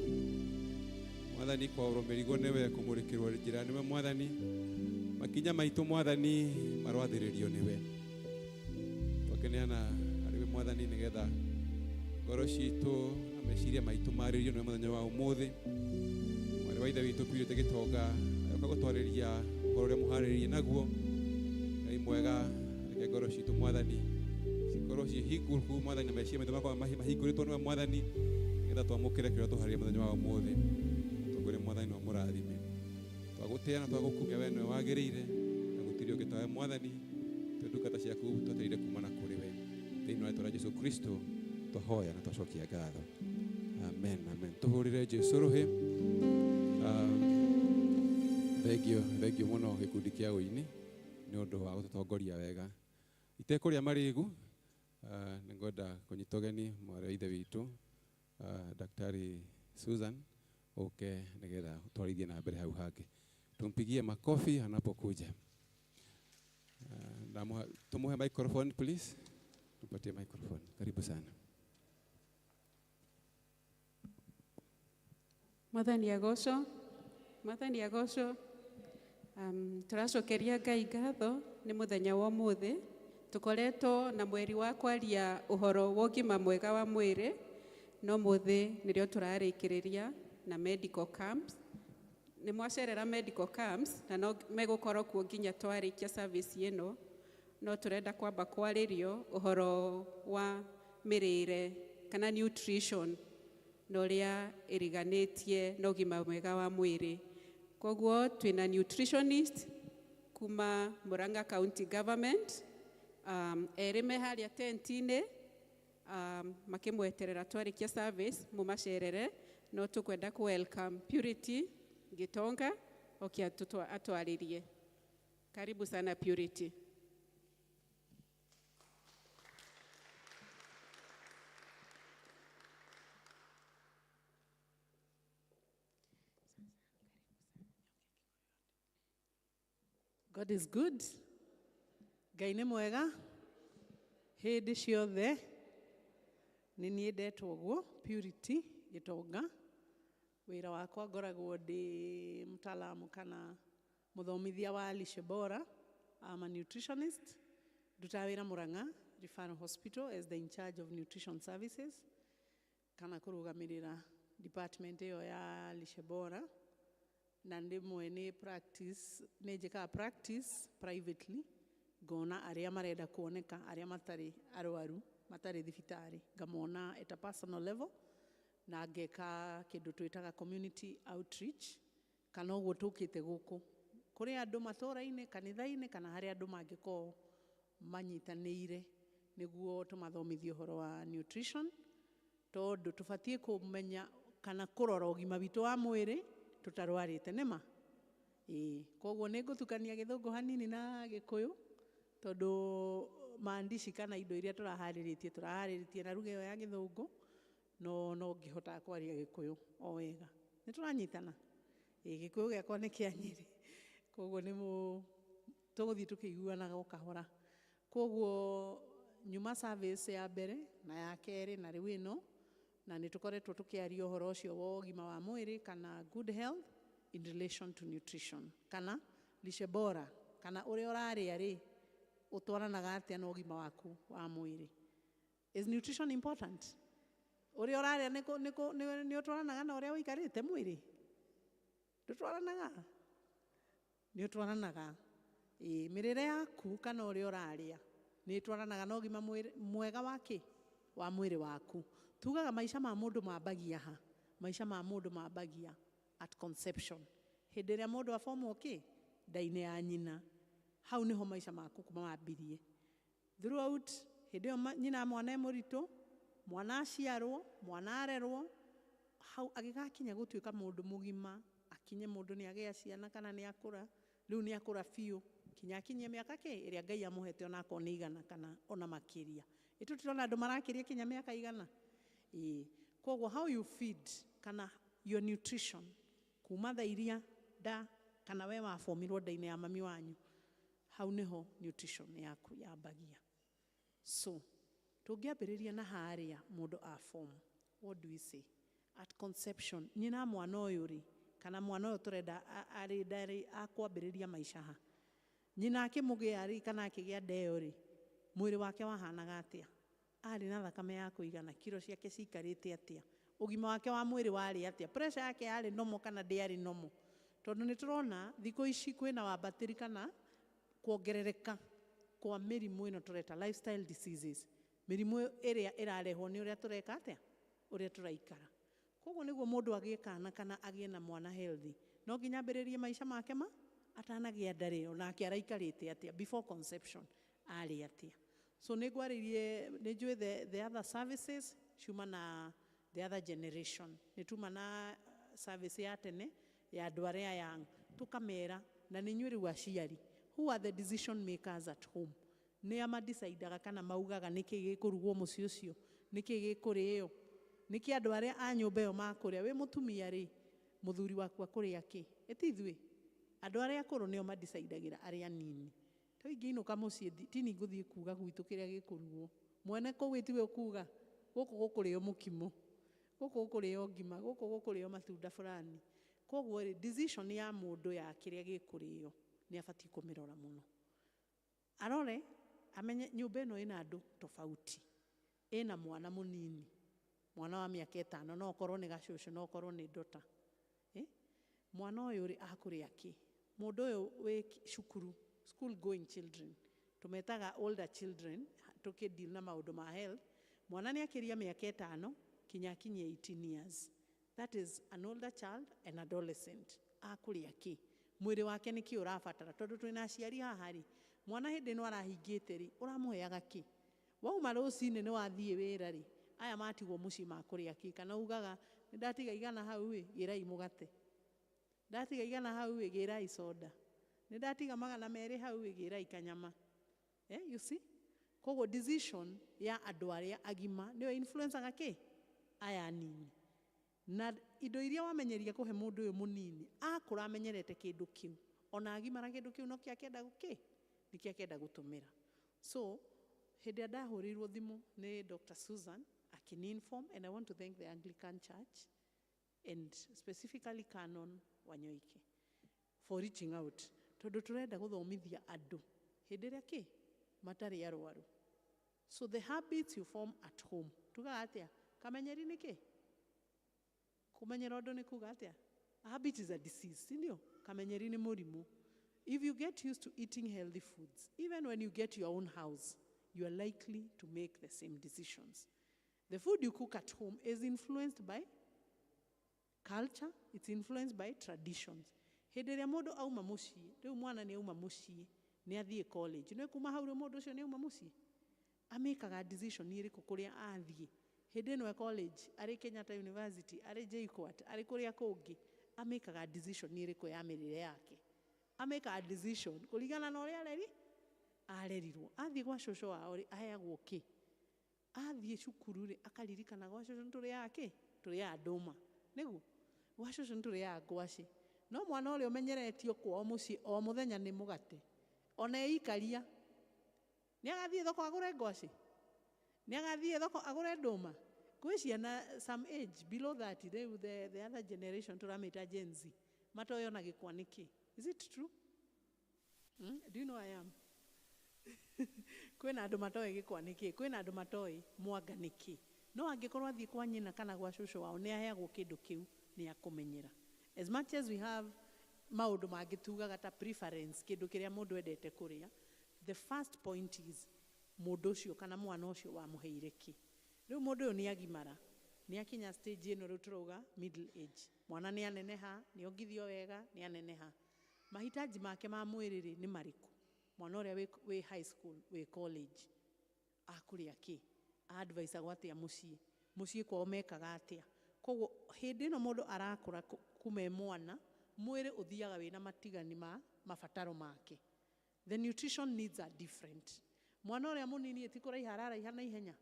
Mwathani, kwaũrwo mĩrigo nĩwe, kũmũrĩkĩrwo njĩra nĩwe Mwathani, makinya maitũ Mwathani marwathĩrĩrio nĩwe. Twakeneana harĩ we Mwathani nĩgetha ngoro citũ na meciria maitũ marĩrio nĩwe mũthenya wa ũmũthĩ. Mwarĩ wa ithe witũ Purity Gĩtonga agoka gũtwarĩria ũhoro ũrĩa mũharĩrĩirie naguo. Ngai mwega, reke ngoro citũ Mwathani cikorwo ciĩ hingũku Mwathani, na meciria maitũ makorwo mahingũrĩtwo nĩwe Mwathani, nĩgetha twamũkĩre kĩrĩa tũharĩrie mũthenya wa ũmũthĩ. Tũngũrĩ Mwathani na ũmũrathime. Twagũtĩa na twagũkumia, we nĩwe wagĩrĩire na gũtirĩ ũngĩ tawe Mwathani. Twĩ ndungata ciaku twetereire kumana kũrĩ we. Thĩinĩ wa rĩĩtwa rĩa Jesũ Kristo twahoya na twacokia ngatho. Amen, amen. Tũhũrĩre Jesũ rũhĩ. Thengio, thengio mũno gĩkundi kĩa ũini nĩ ũndũ wa gũtũtongoria wega. Itekũrĩa marĩgu, nĩngwenda kũnyita ũgeni mwarĩ wa ithe witũ, Daktari Susan, ũke nĩgetha ũtwarithie na mbere hau hangĩ. Tumpigie makofi anapokuja. Tumuhe microphone please. Tupatie microphone. Karibu sana. Mwathani agocwo, Mwathani agocwo. Tũracokeria Ngai ngatho nĩ mũthenya wa ũmũthĩ. Tũkoretwo na mweri wa kwaria ũhoro wa ũgima mwega wa mwĩrĩ, no mũthĩ nĩrĩo tũrarĩkĩrĩria na medical camps. Nĩ mwacerera medical camps na no megũkorwo kuo nginya twarĩkia service ĩno, no tũrenda kwamba kwarĩrio ũhoro wa mĩrĩre kana nutrition na ũrĩa ĩriganĩtie na ũgima mwega wa mwĩrĩ. Koguo twĩna nutritionist kuma Murang'a County Government, erĩ me harĩa tent-inĩ, makĩmweterera twarĩkia service mũmacerere, no tũkwenda kũ welcome Purity Gitonga oke atwarĩrie. Karibu sana Purity. God is good. Ngai nĩ mwega hĩndĩ ciothe. Nĩ niĩ ndetwo ũguo Purity Gitonga. Wĩra wakwa ngoragwo ndĩ mtaalamu kana mũthomithia wa lishe bora. I'm a nutritionist. Ndutaga wĩra Murang'a Referral Hospital as the in charge of nutrition services, kana kũrũgamĩrĩra department ĩyo ya lishe bora. Na ndĩmwe nĩ practice, nĩ njĩkaga practice privately, ngona arĩa marenda kuoneka, arĩa matarĩ arwaru, matarĩ thibitarĩ, ngamona at a personal level, na ngeka kĩndũ twĩtaga community outreach, kana ũguo tũkĩte gũkũ kũrĩ andũ matũũra-inĩ, kanitha-inĩ, kana harĩa andũ mangĩkorwo manyitanĩire, nĩguo tũmathomithie ũhoro wa nutrition, tondũ tũbatiĩ kũmenya kana kũrora ũgima witũ wa mwĩrĩ tũtarwarĩte, nĩma? Ĩĩ, koguo nĩ ngũtukania gĩthũngũ hanini na gĩkũyũ, tondũ maandici kana indo iria tũraharĩrĩtie, tũraharĩrĩtie na lugha ĩyo ya gĩthũngũ, no no ngĩhotaga kwaria gĩkũyũ o wega. Nĩ tũranyitana? Ĩĩ, gĩkũyũ gĩakwa nĩ kĩa Nyĩrĩ, koguo nĩ tũgũthiĩ tũkĩiguanaga o kahora. Koguo nyuma service ya mbere na ya kerĩ na rĩu ĩno, na nĩ tũkoretwo tũkĩaria ũhoro ũcio wa ũgima wa mwĩrĩ kana good health in relation to nutrition, kana lishe bora, kana ũrĩa ũrarĩa rĩ ũtwaranaga atĩa na ũgima waku wa mwĩrĩ. Is nutrition important? Ũrĩa ũrarĩa nĩ ũtwaranaga na ũrĩa ũikarĩte mwĩrĩ? Ndũtwaranaga? Nĩ ũtwaranaga. Ĩĩ, mĩrĩre yaku kana ũrĩa ũrarĩa nĩ ĩtwaranaga na ũgima mwega wa kĩ? Wa mwĩrĩ waku. Tugaga maica ma mũndũ mambagia ha? Maica ma mũndũ mambagia at conception. Hĩndĩ ĩrĩa mũndũ abomwo kĩ? Nda-inĩ ya nyina. Hau nĩho maica maku mambirie. Throughout, hĩndĩ ĩyo nyina mwana e mũritũ, mwana aciarwo, mwana arerwo, hau agĩgakinya gũtuĩka mũndũ mũgima, akinye mũndũ nĩ agĩa ciana kana nĩ akũra, rĩu nĩ akũra biũ, kinya akinyie mĩaka kĩ ĩrĩa Ngai amũhete onakorwo nĩ igana kana ona makĩria. Ĩ tũtirona andũ marakĩria kinya mĩaka igana? Ĩĩ. Koguo how you feed kana your nutrition kuma thaa iria nda kana we wabomirwo nda-inĩ ya mami wanyu, hau nĩho nutrition yaku yambagia. So tũngĩambĩrĩria na harĩa mũndũ a form, What do we say? At conception, nyina mwana ũyũ rĩ, kana mwana ũyũ tũrenda arĩ ndarĩ akwambĩrĩria maica ha. Nyina akĩmũgĩa rĩ, kana akĩgĩa nda ĩyo rĩ, mwĩrĩ wake wahanaga atĩa? Arĩ na thakame ya kũigana, kiro ciake ciikarĩte atĩa? Ũgima wake wa mwĩrĩ warĩ atĩa? Pressure yake yarĩ normal kana ndĩarĩ normal? Tondũ nĩ tũrona thikũ ici kwĩna wambatĩri kana kuongerereka kwa mĩrimũ ĩno tũreta lifestyle diseases, mĩrimũ ĩrĩa ĩrarehwo nĩ ũrĩa tũreka atĩa, ũrĩa tũraikara. Koguo nĩguo mũndũ agĩe kana kana agĩe na mwana healthy, no nginya ambĩrĩrie maica make ma atanagĩa nda rĩ, onake araikarĩte atĩa before conception, arĩ atĩa. So nĩ ngwarĩirie, nĩ njũĩ the other services ciuma na the other generation, nĩ tuma na service ya tene ya andũ arĩa young, tũkamera na nĩ inyuĩ rĩu aciari, who are the decision makers at home? Nĩ a madecidaga kana maugaga nĩkĩ gĩkũrugwo mũciĩ ũcio, nĩkĩ gĩkũrĩo, nĩkĩ andũ arĩa a nyũmba ĩyo makũrĩa. Wĩ mũtumia rĩ, mũthuri waku akũrĩa kĩ? Ĩti ithuĩ andũ arĩa akũrũ nĩo madecidagĩra arĩa anini. To ingĩinũka mũciĩ tini ngũthiĩ kuga gwitũ kĩrĩa gĩkũrugwo, mwene kũu ĩtiwe ũkuga gũkũ gũkũrĩo mũkimo, gũkũ gũkũrĩo ngima, gũkũ gũkũrĩo matunda fulani. Koguo rĩ, decision ya mũndũ ya kĩrĩa gĩkũrĩo nĩ abatiĩ kũmĩrora mũno, arore amenye nyũmba ĩno ĩna andũ tofauti, ĩna mwana mũnini, mwana wa mĩaka 5, no okorwo nĩ gacũcũ, no okorwo nĩ ndota. Mwana ũyũ rĩ, akũrĩa kĩ? Mũndũ ũyũ wĩ cukuru, school going children, tũmetaga older children, tũkĩdeal na maũndũ ma health. Mwana nĩ akĩria mĩaka 5 kinya akinyie 18 years, that is an older child and adolescent. Akũrĩa kĩ? Mwĩrĩ wake nĩ kĩ ũrabatara? Tondũ twĩna aciari haha rĩ, mwana hĩndĩ ĩno arahingĩte rĩ, ũramũheaga kĩ? Wauma rũcinĩ nĩ wathiĩ wĩra rĩ, aya matigwo mũciĩ makũrĩa kĩ? Kana ugaga nĩ ndatiga igana hau ĩ, gĩrai mũgate, ndatiga igana hau ĩ, gĩrai soda, nĩ ndatiga 200 hau ĩ, gĩrai kanyama. You see? Koguo decision ya andũ arĩa agima nĩyo influencaga kĩ? Aya anini. Na indo iria wamenyeria kũhe mũndũ ũyũ mũnini, akũra amenyerete kĩndũ kĩu, ona agimara kĩndũ kĩu no kĩa kenda gũkĩ, nĩ kĩa kenda gũtũmĩra. So hĩndĩ ĩrĩa ndahũrĩirwo thimũ nĩ Dr. Susan akĩni-inform, and I want to thank the Anglican Church and specifically Canon Wanyoike for reaching out, tondũ tũrenda gũthomithia andũ hĩndĩ ĩrĩa kĩ matarĩ arwaru. So the habits you form at home, tugaga atĩa? Kamenyeri nĩ kĩ? Kũmenyera ũndũ nĩ kuga atĩa? A habit is a disease, si ndio? Kamenyeri nĩ mũrimũ. If you get used to eating healthy foods, even when you get your own house, you are likely to make the same decisions. The food you cook at home is influenced by culture, it's influenced by traditions. Hĩndĩ ĩrĩa mũndũ auma mũciĩ, rĩu mwana nĩ auma mũciĩ, nĩ athiĩ college. Nĩ kuma hau rĩu mũndũ ũcio nĩ auma mũciĩ. Amĩkaga decision ĩrĩkũ kũrĩa athiĩ? Hĩndĩ ĩno e college, arĩ Kenyatta University, arĩ JKUAT, arĩ kũrĩa kũngĩ, amĩkaga decision ĩrĩkũ ya mĩrĩre yake? Amĩkaga decision kũringana na ũrĩa arerirwo. Athiĩ gwa cũcũ wao rĩ, aheagwo kĩ? Athiĩ cukuru rĩ, akaririkana gwa cũcũ nĩ tũrĩaga kĩ? Tũrĩaga ndũma. Nĩguo? Gwa cũcũ nĩ tũrĩaga ngwacĩ. No mwana ũrĩa ũmenyeretio kwao mũciĩ o mũthenya nĩ mũgate, ona eikaria, nĩ agathiĩ thoko agũre ngwacĩ? Nĩ agathiĩ thoko agũre ndũma? Gwĩ ciana some age below that, rĩu the other generation tũramĩta Gen Z, matoĩ ona gĩkwa nĩ kĩ. Is it true? Do you know I am? Kwĩna andũ matoĩ gĩkwa nĩ kĩ, kwĩna andũ matoĩ mwanga nĩ kĩ. No angĩkorwo athiĩ kwa nyina kana gwa cũcũ wao nĩ aheagwo kĩndũ kĩu, nĩ akũmenyera. As much as we have maũndũ mangĩ tugaga ta preference, kĩndũ kĩrĩa mũndũ endete kũrĩa, the first point is mũndũ ũcio kana mwana ũcio wamũheire kĩ. Rĩu mũndũ ũyũ nĩ agimara, nĩ akinya stage ĩno rĩu tũrauga middle age. Mwana nĩ aneneha, nĩ ongithio wega, nĩ aneneha. Mahitaji make ma mwĩrĩ rĩ nĩ marĩkũ? Mwana ũrĩa wĩ high school, wĩ college, akũrĩa kĩ? Advice-agwo atĩa mũciĩ? Mũciĩ kwao mekaga atĩa? Koguo hĩndĩ ĩno mũndũ arakũra kuma e mwana, mwĩrĩ ũthiaga wĩna matigani ma mabataro make. The nutrition needs are different. Mwana ũrĩa mũnini ti kũraiha araraiha na ihenya.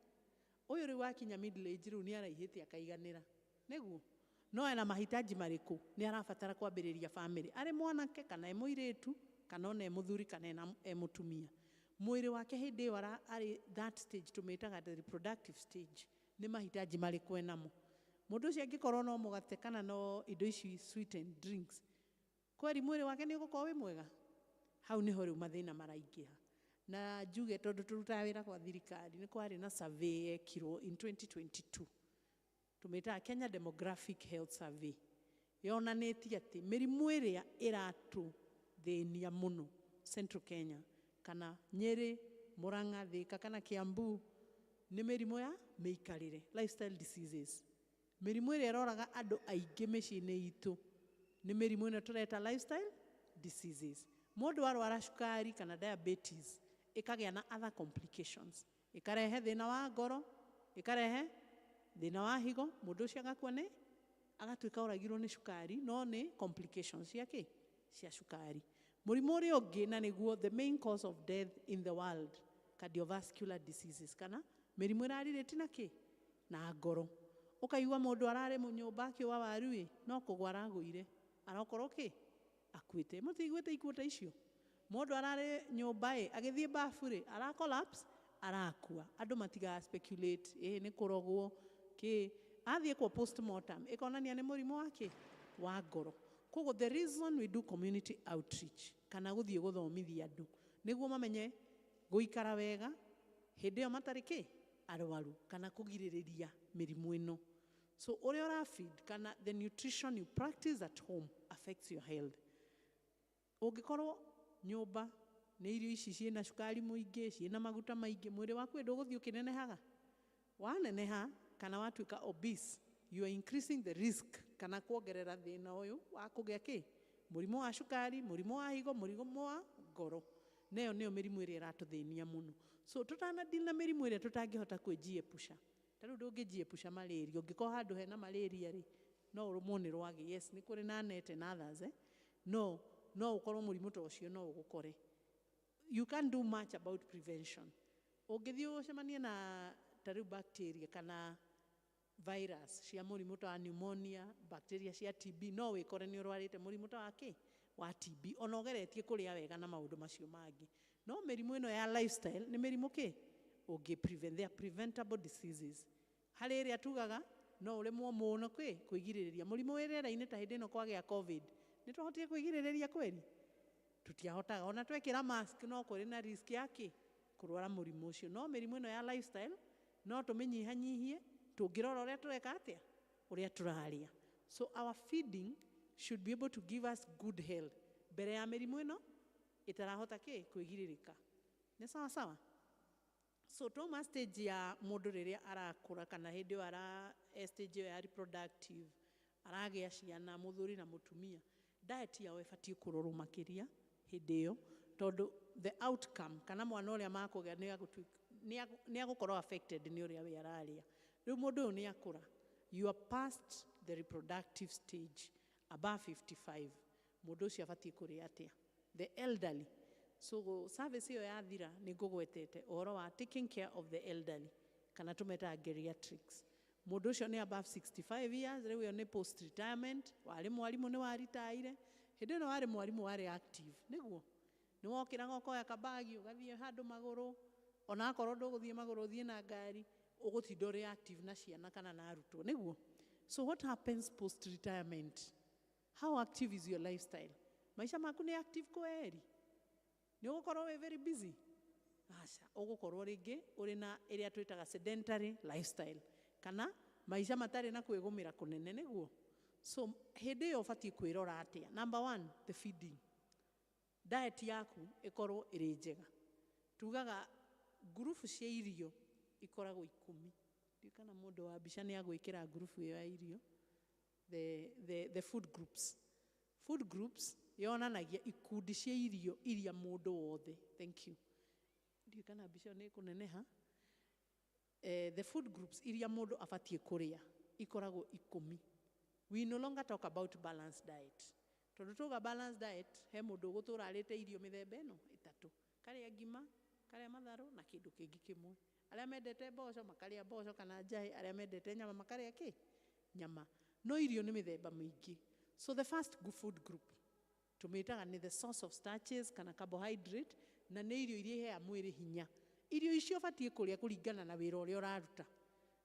Ũyũ rĩu wakinya middle age rĩu nĩ araihĩte akaiganĩra. Nĩguo? No ena mahitaji marĩkũ? Nĩ arabatara kwambĩrĩria family. Arĩ mwanake kana e mũirĩtu, kana ona e mũthuri kana e mũtumia. Mwĩrĩ wake hĩndĩ ĩyo arĩ that stage tũmĩtaga the reproductive stage, nĩ mahitaji marĩkũ enamo? Mũndũ ũcio angĩkorwo no mũgate kana no indo ici sweetened drinks, kweri mwĩrĩ wake nĩ ũgũkorwo wĩ mwega? Hau nĩho rĩu mathĩna maraingĩha. Na njuge tondũ tũrutaga wĩra kwa thirikari, nĩ kwarĩ na survey yekirwo in 2022, tũmĩtaga Kenya Demographic Health Survey, yonanĩtie atĩ mĩrimũ ĩrĩa ĩratũthĩnia mũno Central Kenya kana Nyĩrĩ, Murang'a, Thĩka kana Kiambu nĩ mĩrimũ ya mĩikarĩre, lifestyle diseases. Mĩrimũ ĩrĩa ĩroraga andũ aingĩ mĩciĩ-inĩ itũ nĩ mĩrimũ ĩno tũreta lifestyle diseases. Mũndũ arwara cukari kana diabetes, ĩkagĩa na other complications, ĩkarehe thĩna wa ngoro, ĩkarehe thĩna wa higo, mũndũ ũcio agakua nĩ agatuĩka oragirwo nĩ cukari, no nĩ complications cia kĩ? Cia cukari. Mũrimũ ũrĩa ũngĩ, na nĩguo the main cause of death in the world, cardiovascular diseases, kana mĩrimũ ĩrarirĩti na kĩ? Na ngoro. Ũkaigua mũndũ ararĩ nyũmba akĩũa waru ĩ, no kũgwa aragũire, arokorwo kĩ? Akuĩte. Mũtiiguĩte ikuũ ta icio? Mũndũ ararĩ nyũmba ĩ, agĩthiĩ bafu rĩ, ara collapse, arakua. Andũ matiga speculate ĩ nĩ kũrogwo kĩ, athiĩ kwa postmortem ĩkonania nĩ mũrimũ wa kĩ? Wa ngoro. Koguo the reason we do community outreach kana gũthiĩ gũthomithia andũ nĩguo mamenye gũikara wega hĩndĩ ĩyo matarĩ kĩ? Arwaru, kana kũgirĩrĩria mĩrimũ ĩno. So ũrĩa ũrafeed kana the nutrition you practice at home affects your health. Ũngĩkorwo nyũmba nĩ irio ici ciĩna cukari mũingĩ, ciĩna maguta maingĩ, mwĩrĩ waku ndũgũthiĩ ũkĩnenehaga. Waneneha kana watuĩka obese, you are increasing the risk kana kuongerera thĩna ũyũ wa kũgĩa kĩ? Mũrimũ wa cukari, mũrimũ wa higo, mũrimũ wa ngoro. Na ĩyo nĩyo mĩrimũ ĩrĩa ĩratũthĩnia mũno. So tũtana deal na mĩrimũ ĩrĩa tũtangĩhota kwĩjiepusha, ta rĩu ndũngĩjiepusha malaria. Ũngĩkorwo handũ hena malaria rĩ, no ũrũmwo nĩ rwagĩ. Yes, nĩ kũrĩ na net and others, eh? No ũkorwo mũrimũ ta ũcio no ũgũkore. You can't do much about prevention. Ũngĩthiĩ ũcemanie na ta rĩu bacteria kana virus cia mũrimũ ta wa pneumonia, bacteria cia TB, no wĩkore nĩ ũrwarĩte mũrimũ ta wa kĩ? Wa TB, ona ũgeretie kũrĩa wega na maũndũ macio mangĩ. No mĩrimũ ĩno ya lifestyle nĩ mĩrimũ kĩ? Ũngĩ prevent. They are preventable diseases. Harĩ ĩrĩa tugaga no ũremwo mũno kwĩ kwĩgirĩrĩria mũrimũ wĩ rĩera-inĩ, ta hĩndĩ ĩno kwagĩa COVID, nĩ twahotire kwĩgirĩrĩria kweri? Tũtiahotaga. Ona twekĩra mask no kũrĩ na risk ya kĩ? Kũrwara mũrimũ ũcio. No mĩrimũ ĩno ya lifestyle no tũmĩnyihanyihie tũngĩrora ũrĩa tũreka atĩa, ũrĩa tũrarĩa. So our feeding should be able to give us good health mbere ya mĩrimũ ĩno ĩtarahota kĩ? Kwĩgirĩrĩka. Nĩ sawa sawa? So twauma stage ya mũndũ rĩrĩa arakũra kana hĩndĩ ĩyo ara stage ĩyo ya reproductive, aragĩa ciana, mũthuri na mũtumia, diet yao ĩbatiĩ kũrorwo makĩria hĩndĩ ĩyo, tondũ the outcome kana mwana ũrĩa makũgĩa nĩ agũkorwo affected nĩ ũrĩa we ararĩa. Rĩu mũndũ ũyũ nĩ akũra, you are past the reproductive stage, above 55, mũndũ ũcio abatiĩ kũrĩa atĩa? The elderly. So service ĩyo yathira nĩ ngũgwetete ũhoro wa taking care of the elderly, kana tũmetaga geriatrics. Mũndũ ũcio nĩ above 65 years, rĩu ĩyo nĩ post retirement. Warĩ mwarimũ, nĩ waritaire. Hĩndĩ ĩno warĩ mwarimũ warĩ active, nĩguo nĩ wokĩraga ũkoya kabagi ũgathiĩ handũ magũrũ, ona akorwo ndũgũthiĩ magũrũ ũthiĩ na ngari, ũgũtinda ũrĩ active na ciana kana na arutwo, nĩguo. So what happens post retirement? How active is your lifestyle? Maica maku nĩ active kweri? Nĩ ũgũkorwo wĩ very busy? Aca, ũgũkorwo rĩngĩ ũrĩ na ĩrĩa twĩtaga sedentary lifestyle, kana maica matarĩ na kwĩgũmĩra kũnene, nĩguo. So hĩndĩ ĩyo ũbatiĩ kwĩrora atĩa? Number one, the feeding. Diet yaku ĩkorwo ĩrĩ njega. Tugaga ngurubu cia irio ikoragwo 10. Ndiũĩ kana mũndũ wa mbica nĩ agwĩkĩra ngurubu ĩyo ya irio, the food groups. Food groups yonanagia ikundi cia irio iria mũndũ wothe. Thank you. Ndiũĩ kana mbica ĩyo nĩ ĩkũneneha. The food groups iria mũndũ abatiĩ kũrĩa ikoragwo 10. We no longer talk about balanced diet, tondũ tuga balanced diet he mũndũ ũgũtũra arĩte irio mĩthemba ĩno ĩtatũ, karĩa ngima, karĩa matharũ na kĩndũ kĩngĩ kĩmwe. Arĩa mendete mboco makarĩa mboco kana njahĩ, arĩa mendete nyama makarĩa kĩ? Nyama. No irio nĩ mĩthemba mĩingĩ. So the first food group tũmĩtaga nĩ the source of starches kana carbohydrate, na nĩ irio iria iheaga mwĩrĩ hinya. Irio icio ũbatiĩ kũrĩa kũringana na wĩra ũrĩa ũraruta.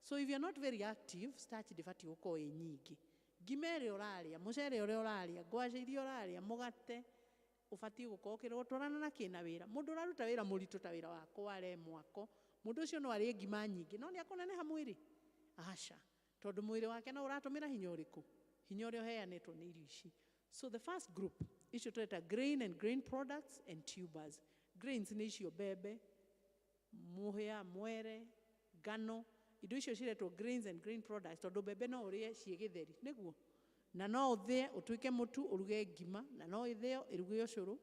So if you're not very active, starch ndĩbatiĩ gũkorwo ĩ nyingĩ. Ngima ĩrĩa ũrarĩa, mũcere ũrĩa ũrarĩa, ngwacĩ iria ũrarĩa, mũgate, ũbatiĩ gũkorwo ũkĩrotwarana na kĩ na wĩra. Mũndũ ũraruta wĩra mũritũ ta wĩra wa kware, mwako, mũndũ ũcio no arĩe ngima nyingĩ, no nĩ akũneneha mwĩrĩ? Aca, tondũ mwĩrĩ wake no ũratũmĩra hinya ũrĩkũ? Hinya ũrĩa ũheanĩtwo nĩ irio ici. So the first group, icio tũreta grain and grain products and tubers. Grains nĩ icio mbembe, mũhĩa, mwere, ngano, indo icio ciretwo grains and grain products tondũ mbembe no ũrĩe ciĩ gĩtheri, nĩguo? Na no ũthĩe ũtuĩke mũtu ũruge ngima, na no ĩthĩo ĩruge ũcũrũ.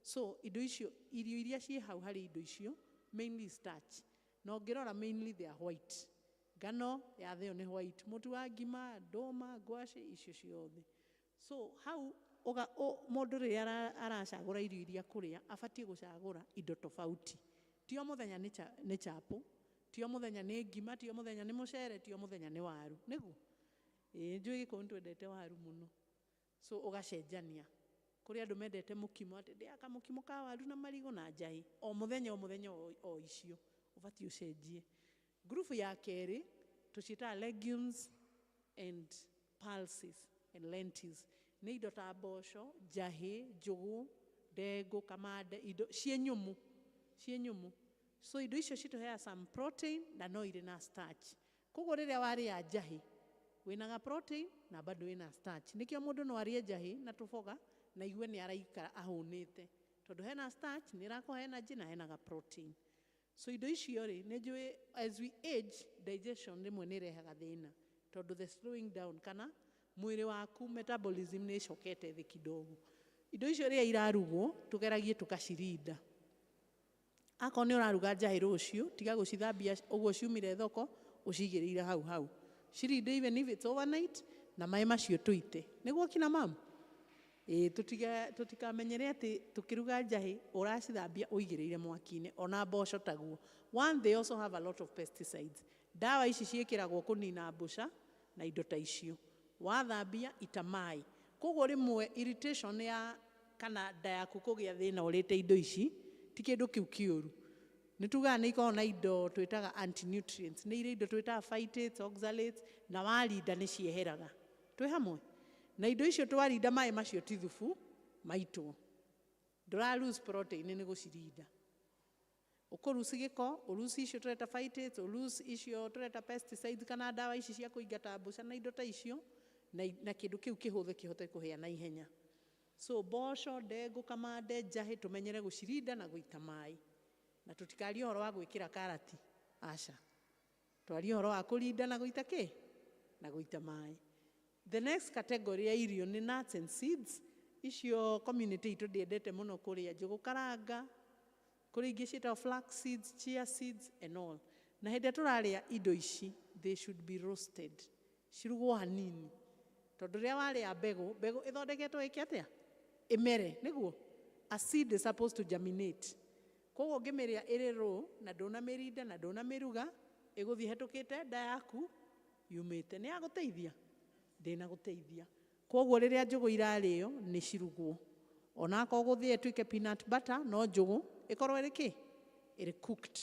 So indo icio, irio iria ciĩ hau harĩ indo icio, mainly starch. Na ũngĩrora, mainly they are white. Ngano yathĩo nĩ white, mũtu wa ngima, ndũma, ngwacĩ, icio ciothe. So hau mũndũ rĩrĩa aracagũra irio iria kũrĩa, abatiĩ gũcagũra indo tofauti. Ti o mũthenya nĩ chapo, ti o mũthenya nĩ ngima, ti o mũthenya nĩ mũcere, ti o mũthenya nĩ waru, nĩguo? Ĩĩ, njũĩ Gĩkũyũ nĩ twendete waru mũno. So ũgacenjania. Kũrĩ andũ mendete mũkimo, atĩ ndĩaga kamũkimo ka waru na marigũ na njahĩ o mũthenya, o mũthenya, o icio ũbatiĩ ũcenjie. Ngurubu ya kerĩ tũciĩtaga legumes and pulses and lentils. Nĩ indo ta mboco, njahĩ, njũgũ, ndengũ, kamande, indo ciĩ nyũmũ, ciĩ nyũmũ. So indo icio citũheaga some protein na no irĩ na starch. Koguo rĩrĩa warĩa njahĩ, wĩna ga protein na bado wĩna starch. Nĩkĩo mũndũ no arĩe njahĩ na tũboga na igue nĩ araikara ahũnĩte, tondũ hena starch, nĩ ĩrakũhe energy na hena ga protein. So indo icio rĩ, nĩ njũĩ as we age, digestion rĩmwe nĩ ĩrehaga thĩna, tondũ the slowing down kana mwĩrĩ waku metabolism nĩ ĩcokete thĩ kidogo. Indo icio rĩrĩa irarugwo, tũgeragie tũkacirinda. Akorwo nĩ ũraruga njahĩ rũciũ, tiga gũcithambia ũguo ciumire thoko, ũcigĩrĩire hau hau. Cirinde even if it's overnight, na maĩ macio tũite. Nĩguo kina mamu? Ĩĩ, tũtikamenyere atĩ tũkĩruga njahĩ ũracithambia ũigĩrĩire mwaki-inĩ, ona mboco taguo. One, they also have a lot of pesticides. Ndawa ici ciĩkĩragwo kũnina mbũca na indo ta icio. Wathambia, ita maĩ. Koguo rĩmwe irritation ya kana nda yaku kũgĩa thĩna ũrĩte indo ici ti kĩndũ kĩu kĩũru. Nĩ tugaga nĩ ikoragwo na indo twĩtaga anti-nutrients, nĩ irĩ indo twĩtaga phytates, oxalates, na warinda nĩ cieheraga. Twĩ hamwe? Na indo icio twarinda, maĩ macio ti thubu, maitwo. Ndũra lose protein nĩ gũcirinda. Ũkũruci gĩko, ũruci icio tũreta phytates, ũruci icio tũreta pesticides kana ndawa ici cia kũingata mbũca na indo ta icio, na kĩndũ kĩu kĩhũthĩ kĩhote kũhĩa na ihenya. So mboco, ndengũ, kamande, njahĩ, tũmenyere gũcirinda na gũita maĩ. Na tũtikarie ũhoro wa gwĩkĩra karati, aca. Twarie ũhoro wa kũrinda na gũita kĩ? Na gũita maĩ. The next category ya irio nĩ nuts and seeds. Icio community itũ ndĩendete mũno kũrĩa njũgũ karanga, kũrĩ ingĩ ciĩtagwo flax seeds, chia seeds and all. Na hĩndĩ ĩrĩa tũrarĩa indo ici, they should be roasted. Cirugwo hanini. Tondũ rĩrĩa warĩa mbegũ, mbegũ ĩthondeketwo ĩke atĩa? Ĩmere, nĩguo? A seed is supposed to germinate. Koguo ũngĩmĩrĩa ĩrĩ raw na ndũnamĩrinda na ndũnamĩruga, ĩgũthiĩ ĩhetũkĩte nda yaku yumĩte. Nĩ yagũteithia? Ndĩnagũteithia. Koguo rĩrĩa njũgũ irarĩo, nĩ cirugwo. Ona akorwo gũthĩe ĩtuĩke peanut butter, no njũgũ ĩkorwo ĩrĩ kĩ? Ĩrĩ cooked.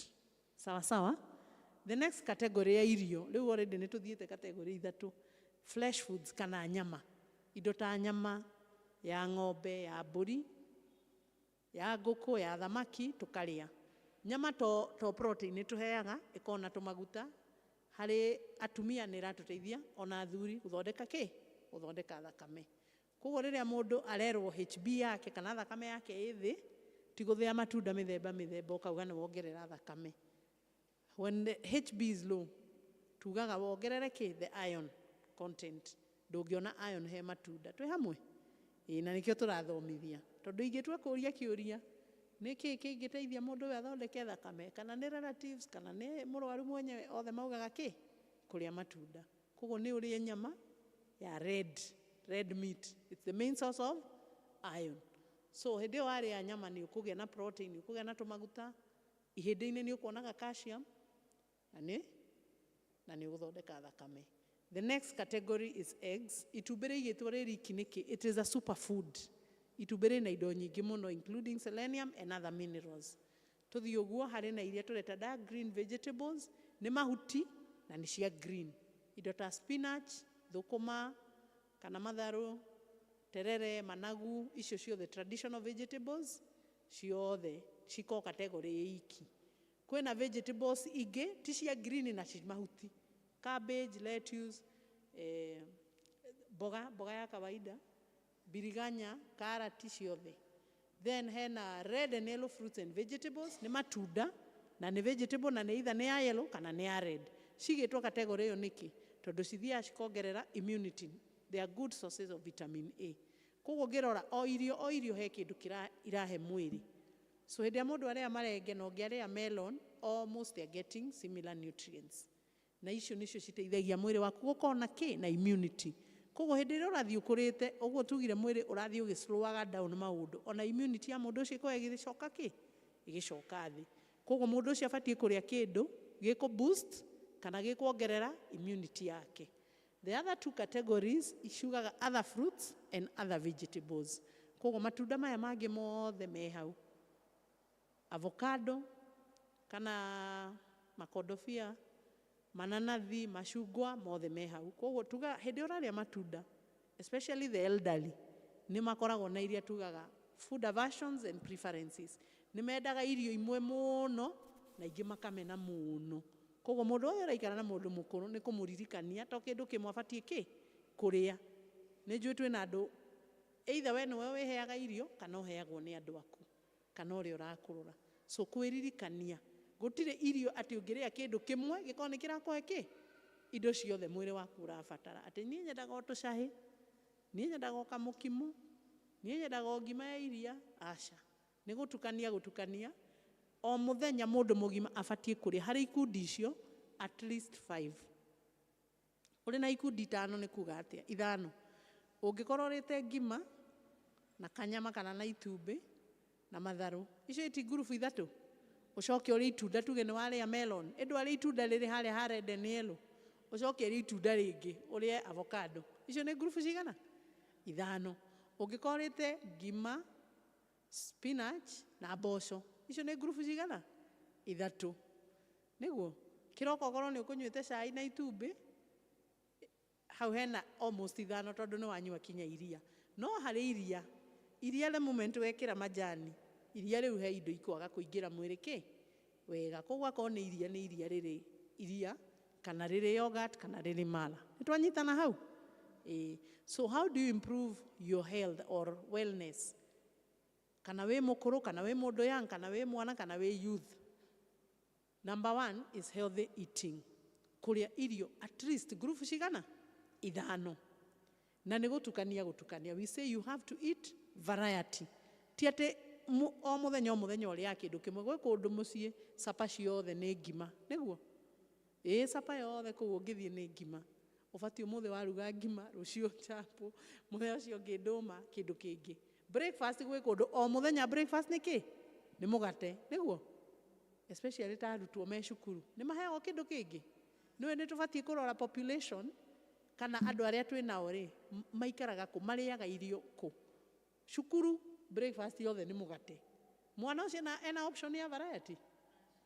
Sawa sawa? The next category ya irio, rĩu already nĩ tũthiĩte category ithatũ. Flesh foods kana nyama. Indo ta nyama ya ng'ombe, ya mbũri, ya ngũkũ, ya thamaki, tũkarĩa. Nyama to protein nĩ tũheaga, ĩkoragwo na tũmaguta. Harĩ atumia nĩ ĩratũteithia, ona athuri, gũthondeka kĩ? Gũthondeka thakame. Koguo rĩrĩa mũndũ arerwo HB yake kana thakame yake ĩ thĩ, ti gũthĩa matunda mĩthemba mĩthemba ũkauga nĩ wongerera thakame. When the HB is low, tugaga wongerere kĩ? The iron content. Ndũngĩona iron he matunda. Twĩ hamwe? Ĩĩ, na nĩkĩo tũrathomithia. Tondũ ingĩtua kũũria kĩũria, nĩ kĩĩ kĩngĩteithia mũndũ ũyũ athondeke thakame? Kana nĩ relatives, kana nĩ mũrwaru mwenyewe, othe maugaga kĩ? Kũrĩa matunda. Koguo nĩ ũrĩe nyama ya red, red meat. It's the main source of iron. So hĩndĩ ĩyo warĩa nyama nĩ ũkũgĩa na protein, nĩ ũkũgĩa na tũmaguta, ihĩndĩ-inĩ nĩ ũkuonaga calcium, na nĩ ũgũthondeka thakame. The next category is eggs. Itumbĩ rĩigĩtwo rĩ riki nĩkĩ? It is a superfood. Itumbĩ rĩna indo nyingĩ mũno, including selenium and other minerals. Tũthiĩ ũguo, harĩ na iria tũreta dark green vegetables, nĩ mahuti. na nĩ cia green. Indo ta spinach, thũkũma, kana matharũ, terere, managu, icio ciothe traditional vegetables ciothe cikoragwo category ĩ iki. Kwĩna vegetables ingĩ ti cia green na ci mahuti, cabbage, lettuce, mboga, mboga ya kawaida, biriganya, karati ciothe. Then hena red and yellow fruits and vegetables, nĩ matunda na nĩ vegetable na nĩ either nĩ ya yellow kana nĩ ya red. Cigĩtwo category ĩyo nĩkĩ? Tondũ cithiaga cikongerera immunity. They are good sources of vitamin A. Koguo ũngĩrora o irio he kĩndũ kĩra irahe mwĩrĩ. So hĩndĩ ĩrĩa mũndũ arĩa marenge na ũngĩ arĩa melon, almost they are getting similar nutrients. Na icio nĩcio citeithagia mwĩrĩ waku gũkorwo na kĩ? Na immunity. Koguo hĩndĩ ĩrĩa ũrathiĩ ũkũrĩte, ũguo tugire mwĩrĩ ũrathiĩ ũgĩ-slowaga down maũndũ, ona immunity ya mũndũ ũcio ĩkoragwo ĩgĩcoka kĩ? Ĩgĩcoka thĩ. Koguo mũndũ ũcio abatiĩ kũrĩa kĩndũ gĩkũ boost kana gĩkuongerera immunity yake. The other two categories ciugaga other fruits and other vegetables. Koguo matunda maya mangĩ mothe me hau, avocado kana makondobia, mananathi, macungwa, mothe me hau. Koguo tuga hĩndĩ ũrarĩa matunda, especially the elderly, nĩ makoragwo na iria tugaga food aversions and preferences. Nĩ mendaga irio imwe mũno na ingĩ makamena mũno. Koguo mũndũ ũyũ ũraikara na mũndũ mũkũrũ nĩ kũmũririkania to kĩndũ kĩmwe abatiĩ kĩ kũrĩa. Nĩ njũĩ twĩna andũ, either we nĩwe wĩheaga irio kana ũheagwo nĩ andũ aku kana ũrĩa ũrakũrora. So kwĩririkania gũtirĩ irio atĩ ũngĩrĩa kĩndũ kĩmwe gĩkorwo nĩ kĩrakũhe kĩ indo ciothe mwĩrĩ waku ũrabatara. Atĩ niĩ nyendaga o tũcahĩ, niĩ nyendaga o kamũkimo, niĩ nyendaga o ngima ya iria. Aca, nĩ gũtukania gũtukania. O mũthenya mũndũ mũgima abatiĩ kũrĩa harĩ ikundi icio at least 5. Ũrĩ na ikundi 5 nĩ kuga atĩa? 5. Ũngĩkorwo ũrĩte ngima na kanyama kana na itumbĩ na matharũ, icio ti ngurubu 3. Ũcoke ũrĩe itunda, tuge nĩ warĩa melon, ĩndũ warĩa itunda rĩrĩ harĩa ha red and yellow, ũcoke ũrĩe itunda rĩngĩ ũrĩe avocado, icio nĩ ngurubu cigana? 5. Ũngĩkorwo ũrĩte ngima, spinach na mboco, icio nĩ ngurubu cigana? 3. Nĩguo kĩroko okorwo nĩ ũkũnyuĩte cai na itumbĩ, hau hena almost 5 tondũ nĩ wanyua kinya iria. No harĩ iria, iria the moment wekĩra majani, iria rĩu he indo ikwaga kũingĩra mwĩrĩ kĩ wega. Koguo akorwo nĩ iria, nĩ iria rĩrĩ iria kana rĩrĩ yogurt kana rĩrĩ mala. Nĩ twanyitana hau? Ĩĩ. So how do you improve your health or wellness? Kana wĩ mũkũrũ, kana wĩ mũndũ young, kana wĩ mwana, kana wĩ youth. Number 1 is healthy eating. Kũrĩa irio at least ngurubu cigana? 5. Na nĩ gũtukania gũtukania. We say you have to eat variety. Ti atĩ o mũthenya o mũthenya ũrĩaga kĩndũ kĩmwe. Gwĩ kũndũ mũciĩ capa ciothe nĩ ngima. Nĩguo? Ĩĩ, capa yothe kũu ũngĩthiĩ nĩ ngima. Ũbatiĩ ũmũthĩ waruga ngima, rũciũ chapo, mũthenya ũcio ũngĩ ndũma, kĩndũ kĩngĩ. Breakfast gwĩ kũndũ o mũthenya breakfast nĩ kĩ? Nĩ mũgate. Nĩguo? Especially ta arutwo me cukuru. Nĩ maheagwo kĩndũ kĩngĩ? Nĩũĩ nĩ tũbatiĩ kũrora population kana andũ arĩa twĩ nao rĩ, maikaraga kũ, marĩaga irio kũ. Cukuru breakfast yothe nĩ mũgate. Mwana ũcio ena option ya variety?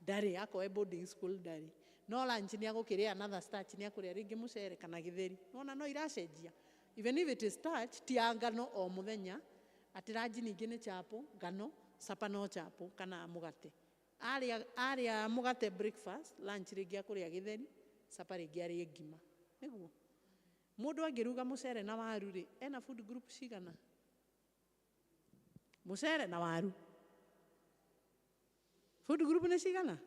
Ndarĩ, akorwo e boarding school ndarĩ. No lunch nĩ agũkĩrĩa another starch, nĩ akũrĩa rĩngĩ mũcere kana gĩtheri. Nĩwona no iracenjia. Even if it is starch, ti ya ngano o mũthenya, atĩ lunch ningĩ nĩ chapo, ngano, supper no chapo kana mũgate. Arĩa mũgate breakfast, lunch rĩngĩ akũrĩa gĩtheri, supper rĩngĩ arĩe ngima. Nĩguo? Mũndũ angĩruga mũcere na waru rĩ, ena food group cigana? Mũcere na waru. Food group nĩ cigana?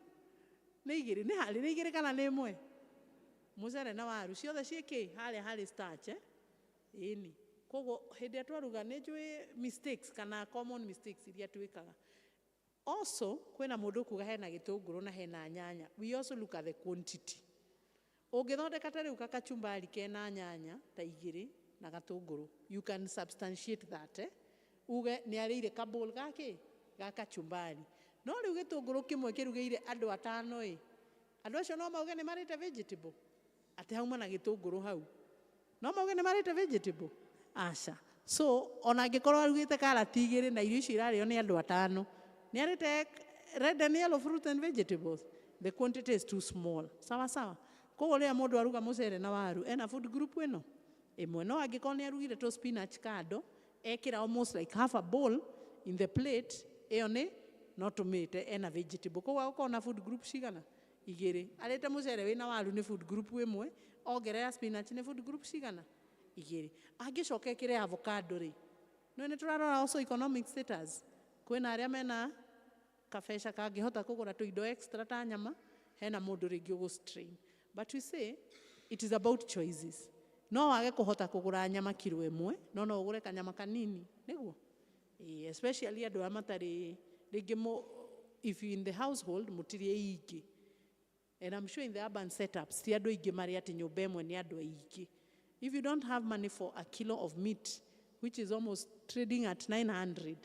Nĩ 2, nĩ harĩ nĩ 2 kana nĩ 1? Mũcere na waru ciothe ciĩ kĩ? Harĩa harĩ starch, eh? Ĩni. Koguo hĩndĩ ĩrĩa twaruga nĩ njũĩ mistakes kana common mistakes iria twĩkaga. Also, kwĩna mũndũ ũkuga hena gĩtũngũrũ na hena nyanya. We also look at the quantity. Ũngĩthondeka ta rĩu kakachumbari kena nyanya ta 2 na gatũngũrũ, you can substantiate that, eh? Uge nĩ arĩire kabowl gakĩ ga kachumbari. No rĩu gĩtũngũrũ kĩmwe kĩrugĩire andũ 5 ĩ, andũ acio no mauge nĩ marĩte vegetable? Atĩ hauma na gĩtũngũrũ hau. No mauge nĩ marĩte vegetable? Aca. So ona angĩkorwo arugĩte karati 2 na irio icio irarĩo nĩ andũ 5, nĩ arĩte red and yellow fruit and vegetables, the quantity is too small. Sawa sawa. Koguo rĩrĩa mũndũ aruga mũcere na waru ena food group ĩno ĩmwe, no angĩkorwo nĩ arugire tũ spinach kando, ekĩra almost like half a bowl in the plate, ĩyo nĩ no tũmĩte ena vegetable. Koguo agũkorwo na food group cigana? Igĩrĩ. Arĩte mũcere wĩna waru nĩ food group ĩmwe, ongerera spinach nĩ food group cigana? Igĩrĩ. Angĩcoka ĩkĩre avocado rĩ, no nĩ tũrarora also economic status. Kwĩna arĩa mena kabeca kangĩhota kũgũra tũindo extra ta nyama, hena mũndũ rĩngĩ ũgũ strain. But we say it is about choices. No wage kũhota kũgũra nyama kiro ĩmwe, no no ũgũre kanyama kanini, nĩguo? Ĩĩ, especially andũ arĩa matarĩ rĩngĩ mo, if you in the household mũtirĩ aingĩ. And I'm sure in the urban setups ti andũ aingĩ marĩ atĩ nyũmba ĩmwe nĩ andũ aingĩ. If you don't have money for a kilo of meat, which is almost trading at 900,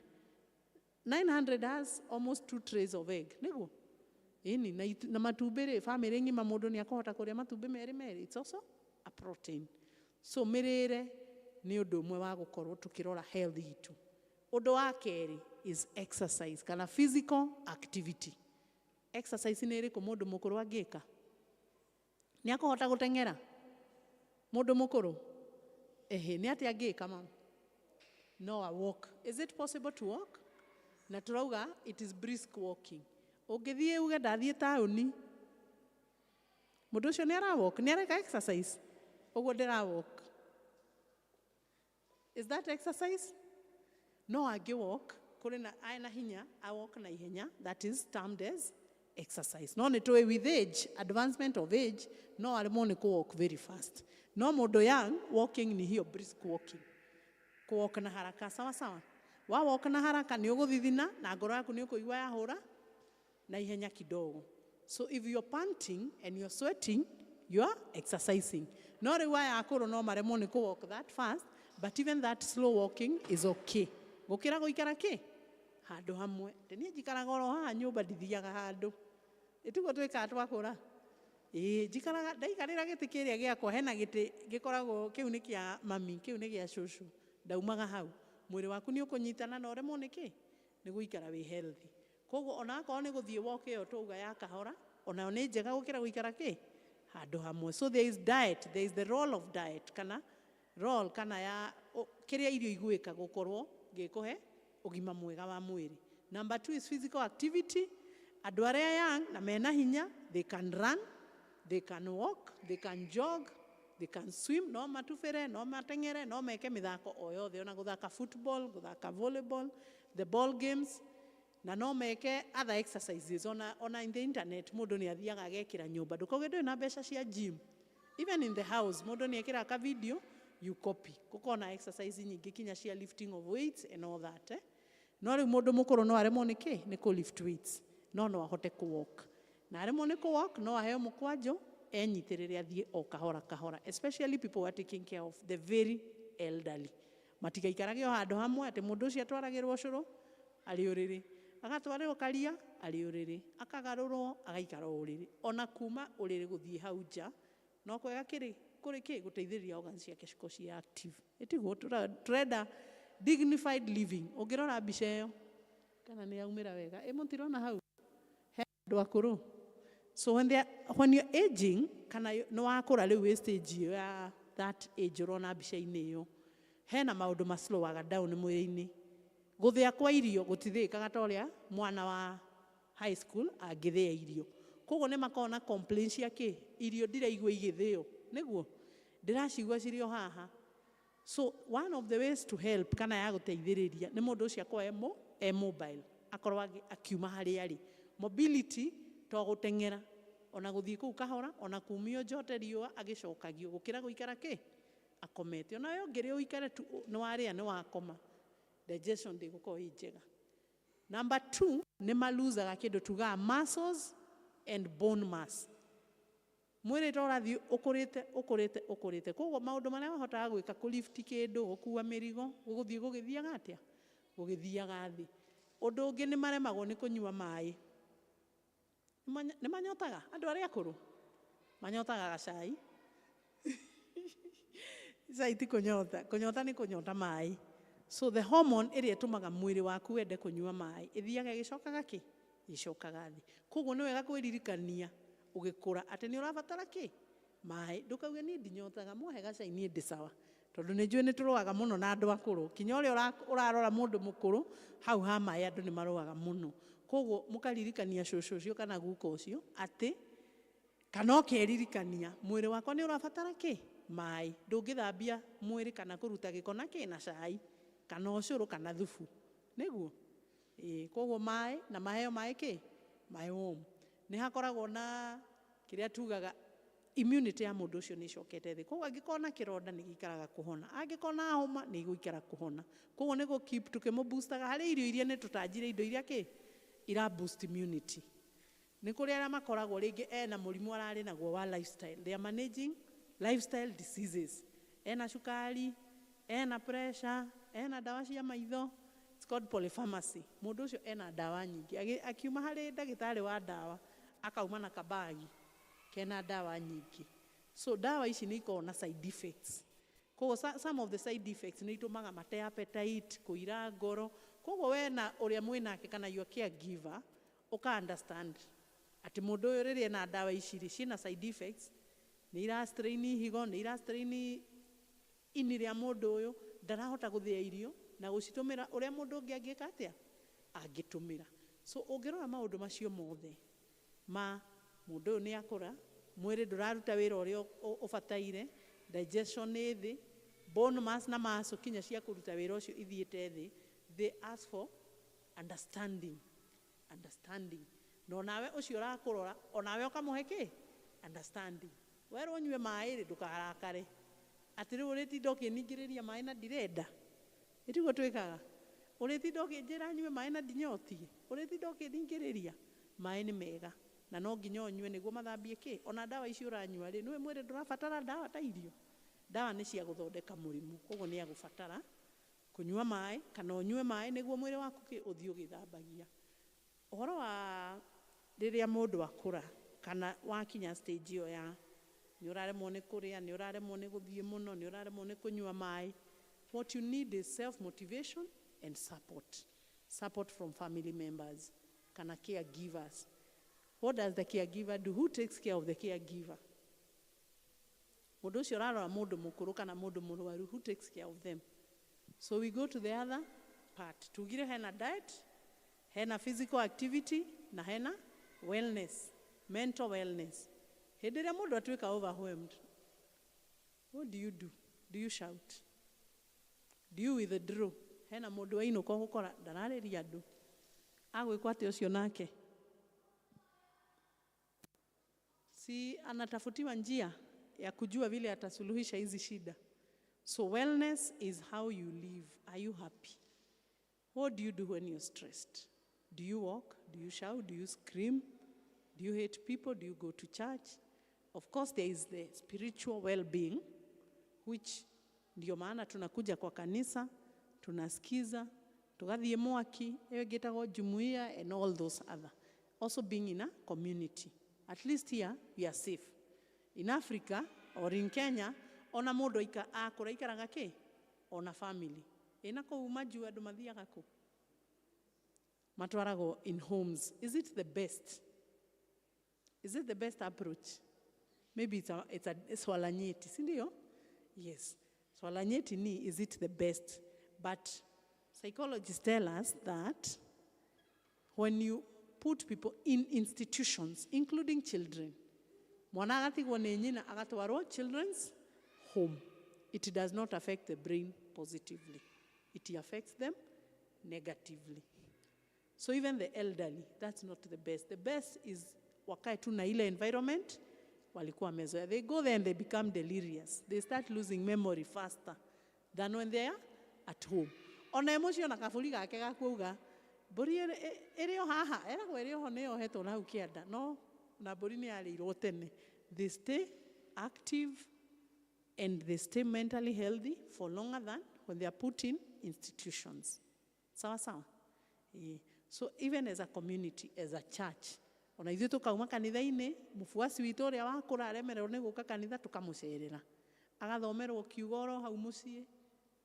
900 has almost two trays of egg, nĩguo? Ĩni, na matumbĩ rĩ, family ng'ima mũndũ nĩ akũhota kũrĩa matumbĩ merĩ merĩ. It's also a protein. So mĩrĩre nĩ ũndũ ũmwe wa gũkorwo tũkĩrora health itũ. Ũndũ wa kerĩ is exercise kana physical activity. Exercise nĩ ĩrĩkũ mũndũ mũkũrũ angĩka? Nĩ akũhota gũteng'era? Mũndũ mũkũrũ? Ehe, nĩ atĩa angĩka, mama? No a walk. Is it possible to walk? Na tũrauga it is brisk walking. Ũngĩthiĩ uge ndathiĩ taũni, mũndũ ũcio nĩ ara walk, nĩ areka exercise? Ũguo ndĩra walk. Is that exercise? No angĩ walk, kũrĩ na ena hinya, a walk na ihenya, that is termed as exercise. No nĩ tũĩ with age, advancement of age, no aremwo nĩ kũ walk very fast. No mũndũ young, walking ni hiyo brisk walking. Kũ walk na haraka, sawa sawa. Wa walk na haraka nĩ ũgũthithina na ngoro yaku nĩ ũkũigua yahũra na ihenya kidogo. So if you're panting and you're sweating, you are exercising. No rĩu aya akũrũ no maremwo nĩ kũ walk that fast, but even that slow walking is okay. Gũkĩra gũikara kĩ? Handũ hamwe. Atĩ niĩ njikaraga oro haha nyũmba, ndithiaga handũ. Ĩtiguo twĩkaga twakũra? Ĩĩ, njikaraga ndaikarĩra gĩtĩ kĩrĩa gĩakwa, hena gĩtĩ gĩkoragwo kĩu nĩ kĩa mami, kĩu nĩ gĩa cũcũ. Ndaumaga hau. Mwĩrĩ waku nĩ ũkũnyitana na ũremwo nĩ kĩ? Nĩ gũikara wĩ healthy. Koguo ona akorwo nĩ gũthiĩ walk ĩyo twauga ya kahora, onayo nĩ njega gũkĩra gũikara kĩ? Handũ hamwe. So there is diet, there is the role of diet kana role kana ya kĩrĩa irio igwĩka gũkorwo gĩkũhe ũgima mwega wa mwĩrĩ. Number two is physical activity. Andũ arĩa young na mena hinya, they can run, they can walk, they can jog, they can swim, no matubĩre, no mateng'ere, no meke mĩthako o yothe, ona gũthaka football, gũthaka volleyball, the ball games, na no meke other exercises ona in the internet. Mũndũ nĩ athiaga agekĩra nyũmba, ndũkauge ndũrĩ na mbeca cia gym. Even in the house mũndũ nĩ ekĩraga ka video, you copy, gũkorwo na exercise nyingĩ kinya cia lifting of weights and all that, eh? No rĩu mũndũ mũkũrũ no aremwo nĩ kĩ? Nĩ kũ lift weights, no no ahote kũ walk, na aremwo nĩ kũ walk, no aheo mũkwanjũ enyitĩrĩre athiĩ o kahora kahora, especially people who are taking care of the very elderly. Matigaikarage o handũ hamwe atĩ mũndũ ũcio atwaragĩrwo ũcũrũ arĩ ũrĩrĩ, agatwarĩrwo karia arĩ ũrĩrĩ, akagarũrwo agaikara o ũrĩrĩ. Ona kuma ũrĩrĩ gũthiĩ hau nja no kwega kĩrĩ kũrĩ kĩ gũteithĩrĩria organs ciake cikorwo ciĩ active. Ĩtiguo tũrenda dignified living? Ũngĩrora mbica ĩyo kana nĩ yaumĩra wega, ĩ mũtirona hau he andũ akũrũ? So when you're aging kana nĩ wakũra rĩu wĩ stage ĩyo ya that age ũrona mbica-inĩ ĩyo, hena maũndũ ma slowaga down mwĩrĩ-inĩ. Gũthĩa kwa irio gũtithĩĩkaga ta ũrĩa mwana wa high school angĩthĩa irio. Koguo nĩ makoragwo na complaint cia kĩ? Irio ndiraigua igĩthĩo, nĩguo ndĩracigua cirĩ o haha. So one of the ways to help kana ya gũteithĩrĩria nĩ mũndũ ũcio akorwo e mobile, akorwo akiuma harĩa arĩ. Mobility to gũteng'era, ona gũthiĩ kũu kahora, ona kumio njote riũa agĩcokagio, gũkĩra gũikara kĩ? Akomete. Onawe ũngĩrĩa ũikare tu, nĩ warĩa nĩ wakoma, digestion ndĩgũkorwo ĩ njega. Number two, nĩ maluzaga kĩndũ tugaga muscles and bone mass. Mwĩrĩ ta ũrathiĩ ũkũrĩte ũkũrĩte ũkũrĩte, koguo maũndũ marĩa wahotaga gwĩka, kũ lift kĩndũ, gũkua mĩrigo, gũgũthiĩ gũgĩthiaga atĩa? Gũgĩthiaga thĩ. Ũndũ ũngĩ nĩ maremagwo nĩ kũnyua maĩ. Nĩ manyotaga. Andũ arĩa akũrũ manyotaga gacai. Cai ti kũnyota, kũnyota nĩ kũnyota maĩ. So the hormone ĩrĩa ĩtũmaga mwĩrĩ waku wende kũnyua maĩ ĩthiaga ĩgĩcokaga kĩ? Ĩgĩcokaga thĩ. Koguo nĩ wega kwĩririkania ũgĩkũra atĩ nĩ ũrabatara kĩ? Maĩ ndũkauge niĩ ndinyotaga, mwahe gacai niĩ ndĩ sawa, tondũ nĩ njũĩ nĩ tũrũaga mũno na andũ akũrũ. Kinya ũrĩa ũrarora mũndũ mũkũrũ hau ha maĩ, andũ nĩ marũaga mũno. Koguo mũkaririkania cũcũ ũcio kana guka ũcio atĩ, kana ũkeririkania, mwĩrĩ wakwa nĩ ũrabatara kĩ? Maĩ. Ndũngĩthambia mwĩrĩ kana kũruta gĩko na kĩ? Na cai kana ũcũrũ kana thubu, nĩguo? Ĩĩ. Koguo maĩ, na maheo maĩ kĩ? Maĩ warm. Nĩ hakoragwo na kĩrĩa tugaga immunity ya mũndũ ũcio nĩ ĩcokete thĩ. Koguo angĩkorwo na kĩronda, nĩ gĩikaraga kũhona, angĩkorwo na homa, nĩ igũikara kũhona. Koguo nĩ gũ keep tũkĩmũ-boostaga harĩ irio iria nĩ tũtanjire, indo iria kĩ ira boost immunity. Nĩ kũrĩ arĩa makoragwo rĩngĩ ena mũrimũ ararĩ naguo wa lifestyle. They are managing lifestyle diseases. Ena cukari, ena pressure, ena ndawa cia maitho. It's called polypharmacy. Mũndũ ũcio ena ndawa nyingĩ. Akiuma harĩ ndagĩtarĩ wa ndawa, akauma na kabagi kena ndawa nyingĩ. So ndawa ici nĩ ikoragwo na side effects. Koguo some of the side effects nĩ itũmaga mate appetite, kũira ngoro. Koguo we na ũrĩa mwĩnake kana your caregiver, ũka understand atĩ mũndũ ũyũ rĩrĩa ena ndawa ici rĩ, ciĩna side effects, nĩ ira strain higo, nĩ ira strain ini rĩa mũndũ ũyũ, ndarahota gũthĩa irio na gũcitũmĩra ũrĩa mũndũ ũngĩ angĩka atĩa, angĩtũmĩra. So ũngĩrora maũndũ macio mothe ma mũndũ ũyũ, nĩ akũra, mwĩrĩ ndũraruta wĩra ũrĩa ũbataire, digestion nĩ thĩ, bone mass na muscle kinya cia kũruta wĩra ũcio ithiĩte thĩ. They ask for understanding, understanding. Na onawe ũcio ũrakũrora, onawe ũkamũhe kĩ? Understanding. Werwo ũnyue maĩ rĩ, ndũkarakare atĩ rĩu ũrĩtinda ũkĩningĩrĩria maĩ na ndirenda. Ĩtiguo twĩkaga? Ũrĩtinda ũkĩnjĩra nyue maĩ na ndinyotie, ũrĩtinda ũkĩningĩrĩria. Maĩ nĩ mega na no nginya ũnyue nĩguo mathambie kĩ. Ona ndawa ici ũranyua rĩ, nĩwe mwĩrĩ ndũrabatara ndawa ta irio. Ndawa nĩ cia gũthondeka mũrimũ. Koguo nĩ agũbatara kũnyua maĩ kana ũnyue maĩ nĩguo mwĩrĩ waku kĩ? Ũthiĩ ũgĩthambagia. Ũhoro wa rĩrĩa mũndũ akũra kana wakinya stage ĩyo ya nĩ ũraremwo nĩ kũrĩa, nĩ ũraremwo nĩ gũthiĩ mũno, nĩ ũraremwo nĩ kũnyua maĩ, what you need is self motivation and support, support from family members kana caregivers. What does the caregiver do? Who takes care of the caregiver? Mũndũ ũcio ũrarora mũndũ mũkũrũ kana mũndũ mũrwaru, who takes care of them? So we go to the other part. Tugire hena diet, hena physical activity, na hena wellness, mental wellness. Hĩndĩ ĩrĩa mũndũ atuĩka overwhelmed, what do you do? Do you shout? Do you withdraw? Hena mũndũ wainũka ũgũkora ndararĩria andũ, agwĩkwo atĩ ũcio nake si anatafutiwa njia ya kujua vile atasuluhisha hizi shida? So wellness is how you live. Are you happy? What do you do when you're stressed? Do you walk? Do you shout? Do you scream? Do you hate people? Do you go to church? Of course, there is the spiritual well-being, which ndio maana tunakuja kwa kanisa, tunasikiza, tugathiĩ mwaki, ĩyo ĩngĩ jumuiya and all those other. Also being in a community. At least here, we are safe. In Africa or in Kenya, ona mũndũ akũra aikaraga kĩ? Ona family. Ĩna kũu majuu andũ mathiaga kũ? Matwaragwo in homes. Is it the best? Is it the best approach? Maybe it's a swala nyeti, si ndio? Yes. Swala nyeti ni, is it the best? But psychologists tell us that when you put people in institutions, including children, mwana agatigwo nĩ nyina agatwarwo children's home, it does not affect the brain positively. It affects them negatively. So even the elderly, that's not the best. The best is wakae tu na ile environment walikuwa wamezoea. They go there and they become delirious. They start losing memory faster than when they are at home. Ona emotion na kaburi gake ga kuuga mbũri ĩrĩ o haha, eragwo ĩrĩ oho, nĩ yohetwo na hau kĩanda, no na mbũri nĩ yarĩirwo tene. They stay active and they stay mentally healthy for longer than when they are put in institutions. Sawa sawa. So even as a community, as a church, ona ithuĩ tũkauma kanitha-inĩ, mũbuaci witũ ũrĩa wakũra aremererwo nĩ gũka kanitha, tũkamũcerera, agathomerwo kiugo oro hau mũciĩ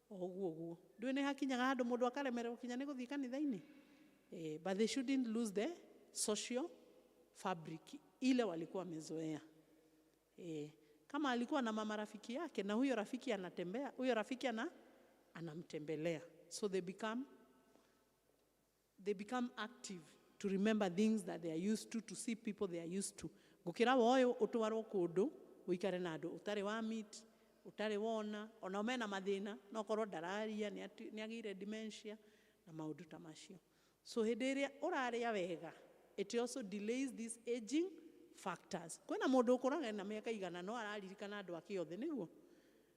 o ũguo ũguo. Ndũĩ nĩ hakinyaga handũ mũndũ akaremererwo kinya nĩ gũthiĩ kanitha-inĩ. But they shouldn't lose the social fabric ile walikuwa wamezoea. Kama alikuwa na mama rafiki yake na huyo rafiki anatembea, huyo rafiki anamtembelea. So they become active to remember things that they are used to see people they are used to. Gukira woyo utwarwo kundu uikare na andu utari wa meet, utari wona, ona mena mathina, no korwo ndararia, nĩ agĩire dementia na maũndũ ta macio. So hĩndĩ ĩrĩa ũrarĩa wega, it also delays these aging factors. Kwĩna mũndũ ũkũraga na mĩaka 100 no araririkana andũ ake othe, nĩguo?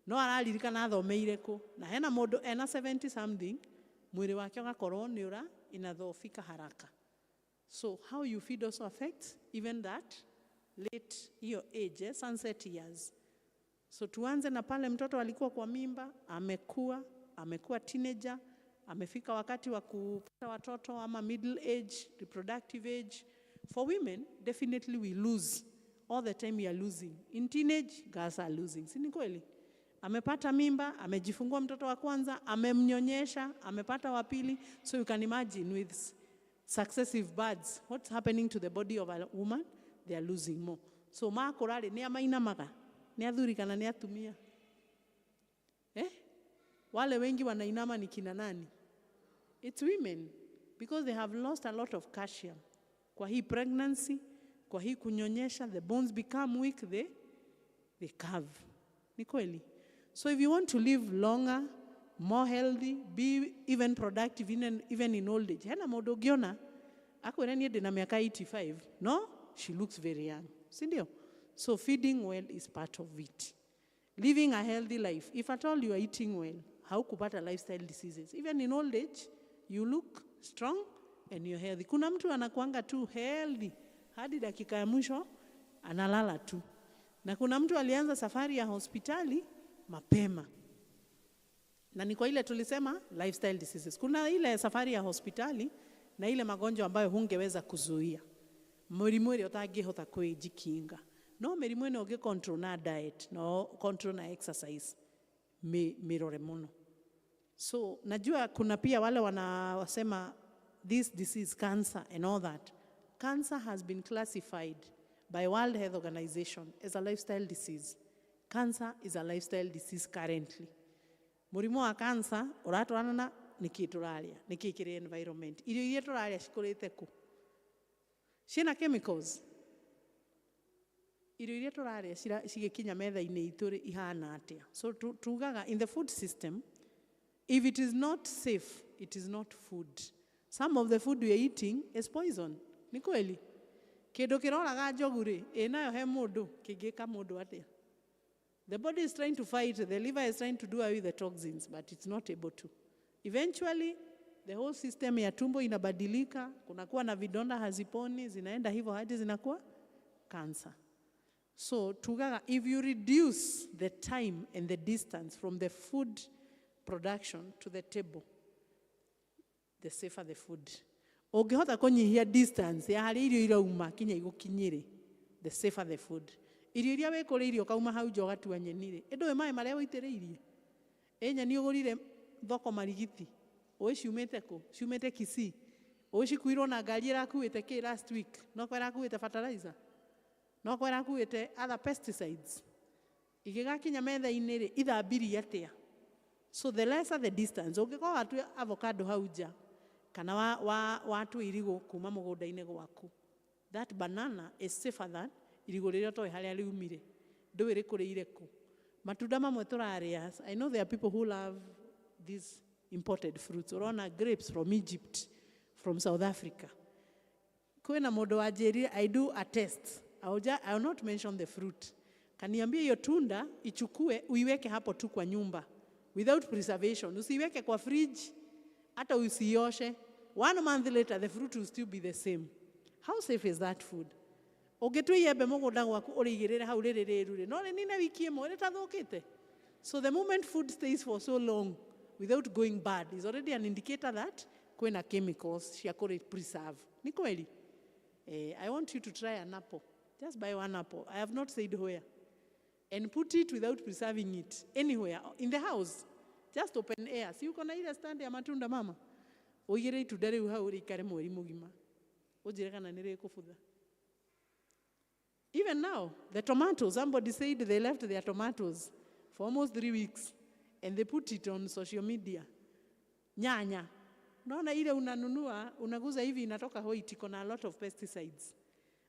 No araririkana athomeire kũ, na hena mũndũ ena 70 something, mwĩrĩ wake ũgakorwo nĩ ũra inadhoofika haraka. So how you feed also affects even that late hiyo age, sunset years. So tuanze na pale mtoto alikuwa kwa mimba, amekuwa, amekuwa teenager, amefika wakati wa kupata watoto ama middle age, reproductive age. For women, definitely we lose. All the time we are losing. In teenage, girls are losing. Si ni kweli? Amepata mimba, amejifungua mtoto wa kwanza, amemnyonyesha, amepata wa pili. So you can imagine with successive births, what's happening to the body of a woman? They are losing more. So makũra rĩ, nĩ amainamaga, nĩ athuri kana nĩ atumia? Eh? Wale wengi wanainama ni kina nani? It's women, because they have lost a lot of calcium. Kwa hii pregnancy, kwa hii kunyonyesha, the bones become weak, they curve. Ni kweli? So if you want to live longer, more healthy, be even productive even in old age. Hena mũndũ ũngĩona akwĩra niĩ ndĩna mĩaka 85, no, she looks very young. Si ndio? So feeding well is part of it. Living a healthy life. If at all you are eating well, haukupata lifestyle diseases. Even in old age, you look strong and you're healthy. Kuna mtu anakuanga tu healthy hadi dakika ya mwisho analala tu. Na kuna mtu alianza safari ya hospitali mapema. Na ni kwa ile tulisema lifestyle diseases. Kuna ile safari ya hospitali na ile magonjwa ambayo hungeweza kuzuia. Mũrimũ ĩrĩa ũtangĩhota kwĩjikinga. No mĩrimũ ĩno ũngĩ control na diet, no control na exercise, mĩrore mũno. So najua kuna pia wale wanasema this disease, cancer and all that. Cancer has been classified by World Health Organization as a lifestyle disease. Cancer is a lifestyle disease currently. Mũrimũ wa cancer ũratwarana na nĩkĩ tũrarĩa, nĩkĩ kĩrĩ environment. Irio iria tũrarĩa cikũrĩte kũ? Ciĩna chemicals. Irio iria tũrarĩa cigĩkinya metha-inĩ itũ rĩ, ihana atĩa? So tugaga in the food system, if it is not safe, it is not food. Some of the food we are eating is poison. Ni kweli? Kĩndũ kĩroraga njogu rĩ, ĩ nayo he mũndũ, kĩngĩka mũndũ atĩa? The body is trying to fight, the liver is trying to do away with the toxins, but it's not able to. Eventually, the whole system ya tumbo inabadilika, kunakuwa na vidonda haziponi, zinaenda hivyo hadi zinakuwa cancer. So tugaga, if you reduce the time and the distance from the food production to the table, the safer the food. Ũngĩhota kũnyihia distance ya harĩa irio irauma kinya igũkinyĩre, the safer the food. Irio iria wĩkũrĩirie ũkauma hau nja ũgatua nyeni rĩ, ĩ ndũĩ maĩ marĩa ũitĩrĩirie? Ĩ nyeni ũgũrire thoko Marigiti, ũĩ ciumĩte kũ? Ciumĩte Kisii. Ũĩ cikuirwo na ngari ĩrakuĩte kĩ last week? No ko ĩrakuĩte fertilizer? No ko ĩrakuĩte other pesticides? Igĩgakinya metha-inĩ rĩ, ithambirie atĩa? So the lesser the distance, ũngĩkorwo watua avocado hau nja, kana watua irigũ kuma mũgũnda-inĩ gwaku, that banana is safer than irigũ rĩrĩa ũtoĩ harĩa riumire, ndũĩ rĩkũrĩire kũ. Matunda mamwe tũrarĩa, I know there are people who love these imported fruits. Ũrona grapes from Egypt, from South Africa. Kwĩna mũndũ wanjĩrire, I do a test. I will not mention the fruit. Kaniambia hiyo tunda ichukue uiweke hapo tu kwa nyumba without preservation. Usiiweke kwa fridge, hata usioshe. One month later the fruit will still be the same. How safe is that food? Ũngĩtua iembe mũgũnda gwaku ũrĩigĩrĩre hau rĩrĩ rĩru rĩ, no rĩnine wiki ĩmwe rĩtathũkĩte. So the moment food stays for so long without going bad is already an indicator that kwĩna chemicals cia kũrĩ preserve. Ni kweli? I want you to try an apple. Just buy one apple. I have not said where. And put it without preserving it anywhere in the house. Just open air. Si uko na ile stand ya matunda, mama? Ũigĩre itunda rĩu hau rĩikare mweri mũgima. Ũnjĩre kana nĩ rĩkũbutha. Even now, the tomatoes, somebody said they left their tomatoes for almost 3 weeks and they put it on social media. Nyanya. Unaona ile unanunua, unaguza hivi inatoka white, iko na a lot of pesticides.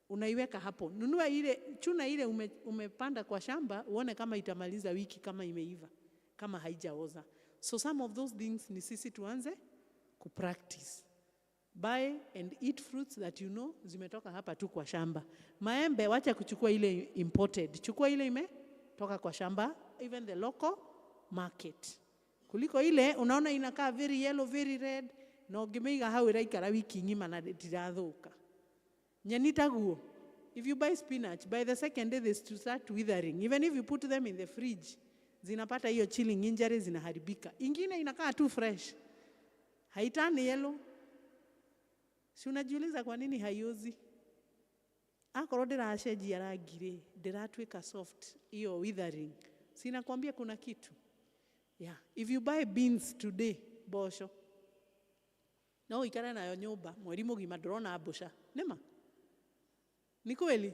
Unaiweka hapo. Nunua ile, chuna ile umepanda kwa shamba, uone kama itamaliza wiki kama imeiva, kama haijaoza. So some of those things ni sisi tuanze kupractice. Buy and eat fruits that you know zimetoka hapa tu kwa shamba. Maembe wacha kuchukua ile imported, chukua ile imetoka kwa shamba, even the local market. Kuliko ile unaona inakaa very yellow, very red, na ũngĩmĩiga hau ĩraikara wiki ng'ima na ndĩrathuka. Nyeni taguo. If you buy spinach, by the second day they start withering. Even if you put them in the fridge, zinapata hiyo chilling injury, zinaharibika. Ingine inakaa tu fresh. Haitani yellow. Si unajiuliza kwa nini haiozi? Akorwo ndĩracenjia rangi rĩ, ndĩratuĩka soft, hiyo withering. Si nakwambia kuna kitu. Yeah. If you buy beans today, mboco, no ũikare nayo nyũmba mweri mũgima ndũrona mbũca. Nĩma? Ni kweli?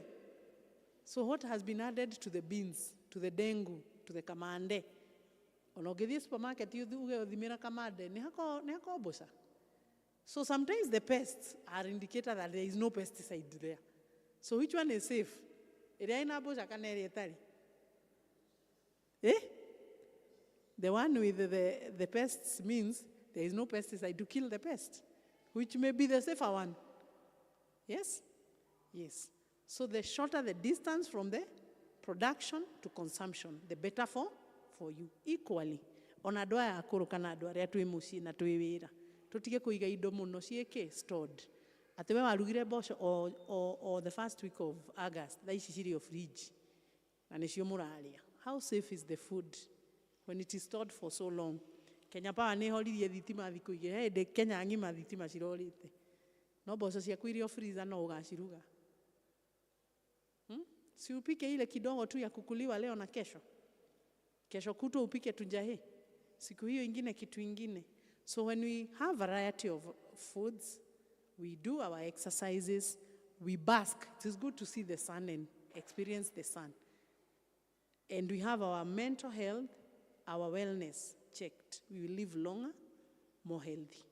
So what has been added to the beans, to the dengu, to the kamande? Ona ũngĩthiĩ supermarket uge ũthimĩra kamande, nĩ hako mbũca. So sometimes the pests are indicator that there is no pesticide there. So which one is safe? Ĩrĩa ĩna mbũca kana ĩrĩa ĩtarĩ? Eh? The one with the pests means there is no pesticide to kill the pest, which may be the safer one. Yes? Yes. So the shorter the distance from the production to consumption, the better for you. Equally, ona andũ aya akũrũ kana andũ arĩa twĩ mũciĩ na twĩ wĩra, tũtige kũiga indo mũno ciĩkĩ stored. Atĩ we warugire mboco o the first week of August, thaa ici cirĩ o fridge, na nĩcio mũrarĩa. How safe is the food when it is stored for so long? Kenya Power nĩ ĩhoririe thitima thikũ igĩrĩ, hĩndĩ Kenya ng'ima thitima cirorĩte. No mboco ciaku irĩ o freezer no ũgaciruga. Si upike ile kidogo tu ya kukuliwa leo na kesho. Kesho kutwa upike tunjahe. Siku hiyo ingine kitu ingine. So when we have variety of foods, we do our exercises, we bask. It is good to see the sun and experience the sun. And we have our mental health, our wellness checked. We will live longer, more healthy.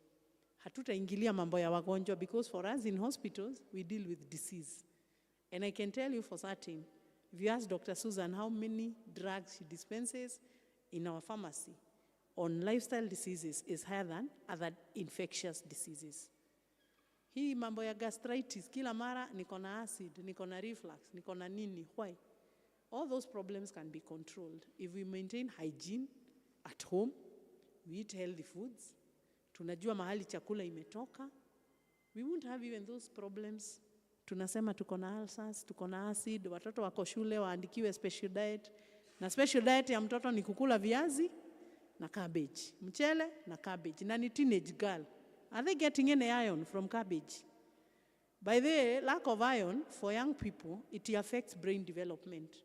Hatutaingilia mambo ya wagonjwa because for us in hospitals, we deal with disease. And I can tell you for certain, if you ask Dr. Susan how many drugs she dispenses in our pharmacy on lifestyle diseases is higher than other infectious diseases. Hii mambo ya gastritis, kila mara niko na acid, niko na reflux, niko na nini, why? All those problems can be controlled if we maintain hygiene at home, we eat healthy foods, tunajua mahali chakula imetoka, we won't have even those problems. Tunasema tuko na ulcers, tuko na acid, watoto wako shule waandikiwe special diet. Na special diet ya mtoto ni kukula viazi na cabbage, mchele na cabbage. Na ni teenage girl. Are they getting any iron from cabbage? By the way, lack of iron for young people, it affects brain development.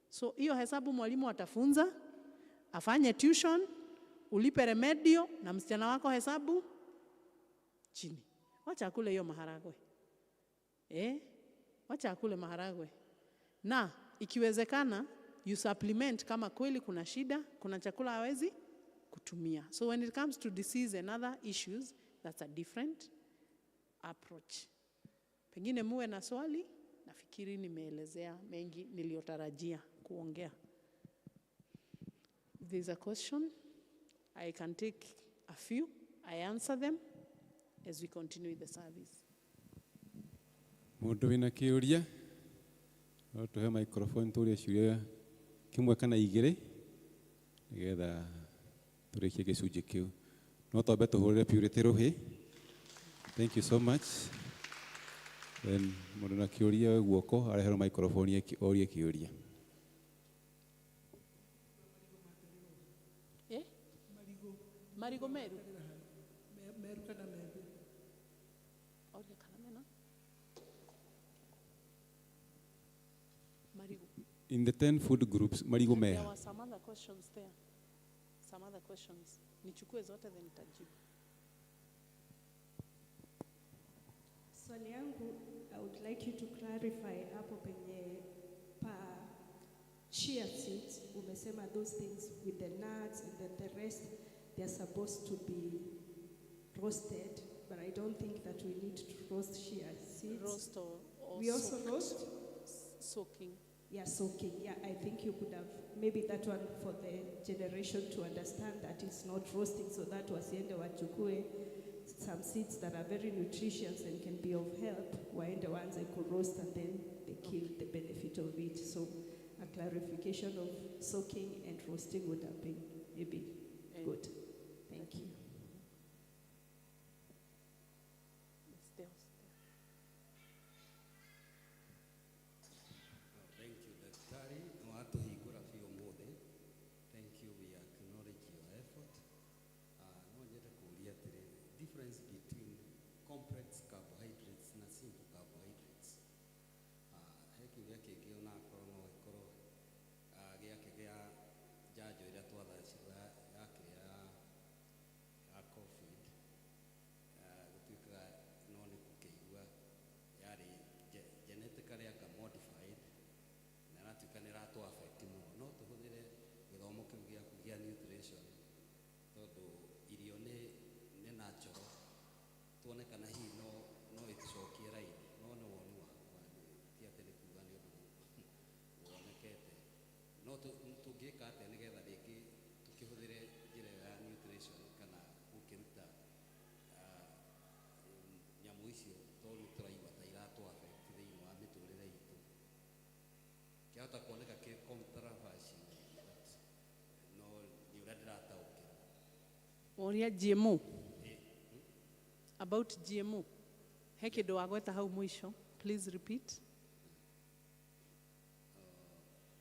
So hiyo hesabu mwalimu atafunza, afanye tuition, ulipe remedio na msichana wako hesabu chini. Wacha akule hiyo maharagwe. Wacha akule maharagwe. Na ikiwezekana you supplement kama kweli kuna shida, kuna chakula hawezi kutumia. So when it comes to disease and other issues, that's a different approach. Pengine muwe na swali, nafikiri nimeelezea mengi niliyotarajia kuongea. If there's a question, I can take a few, I answer them as we continue with the service. Mundu wina kiuria no tuhe microphone turie ciuria kimwe kana igiri nigetha turikie gicunjĩ kiu. No twambe tuhurire Purity ruhi. Thank you so much. Then mundu na kiuria guoko areherwo microphone orie kiuria. Marigo meru. Meru kana meru. Oria kana mena. Marigo. In the 10 food groups, marigo meha. There were some other questions there. Some other questions. Nichukue zote then nitajibu. Swali yangu, I would like you to clarify hapo penye Per chia seeds, umesema those things with the nuts and then the rest, they are supposed to be roasted, but I don't think that we need to roast chia seeds. Roast or We also soaked. roast? Soaking. Yeah, soaking. Yeah, I think you could have maybe that one for the generation to understand that it's not roasting, so that wasiende wachukue some seeds that are very nutritious and can be of help, waende waanze roast and then they kill the benefit of it. So a clarification of soaking and roasting would have been maybe good. Thank you. It's there, it's there. Thank you, Daktari. Nĩwatũhingũra biũ ũmũthĩ. Thank you, we acknowledge your effort. No nyende kũũria atĩrĩ, difference between complex carbohydrates na simple carbohydrates. He kĩũria kĩngĩ onakorwo no gĩkorwo gĩake gĩa njanjo ĩrĩa twathecirwo ya kĩrĩa ya COVID, gũtuĩkaga no nĩ gũkĩigua yarĩ genetically anga modified na ĩratuĩka nĩ ĩratũ affect mũno. No tũhũthĩre gĩthomo kĩu gĩaku gĩa nutrition tondũ irio nĩ natural, tuone kana hihi no ĩtũcokie raini. No nĩ woni wakwa, ti atĩ nĩ kuga nĩ ũndũ wonekete. No tũngĩka atĩa nĩgetha rĩngĩ tũkĩhũthĩre njĩra ĩyo ya nutrition kana gũkĩruta nyamũ icio, tondũ nĩ tũraigua ta iratũ affect thĩinĩ wa mĩtũrĩre itũ? Kĩahota kuoneka kĩ controversial, but no nĩ ũrĩa ndĩrataũkĩrwo. Woria GMO. About GMO. He kĩndũ wagweta hau mũico. Please repeat.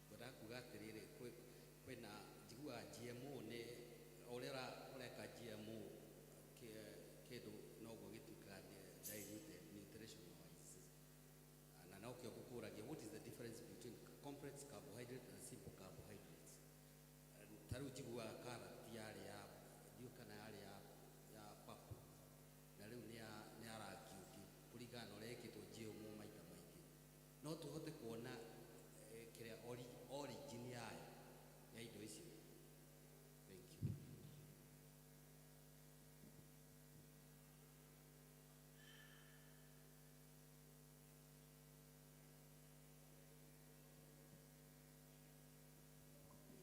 Ngwendaga kuga atĩrĩrĩ, kwĩna njiguaga GMO nĩ o ũrĩa ũreka GMO kĩndũ noguo gĩtuĩkaga diluted nutrition wise. Na nokĩo ngũkũragia, what is the difference between complex carbohydrate and simple carbohydrates? Ta rĩu njiguaga karati yarĩ ya, ndiũĩ kana yarĩ ya purple, na rĩu nĩ ya rangi ũngĩ kũringana na ũrĩa ĩkĩtwo GMO maita maingĩ. No tũhote kuona kĩrĩa origin yayo ya indo icio? Thank you.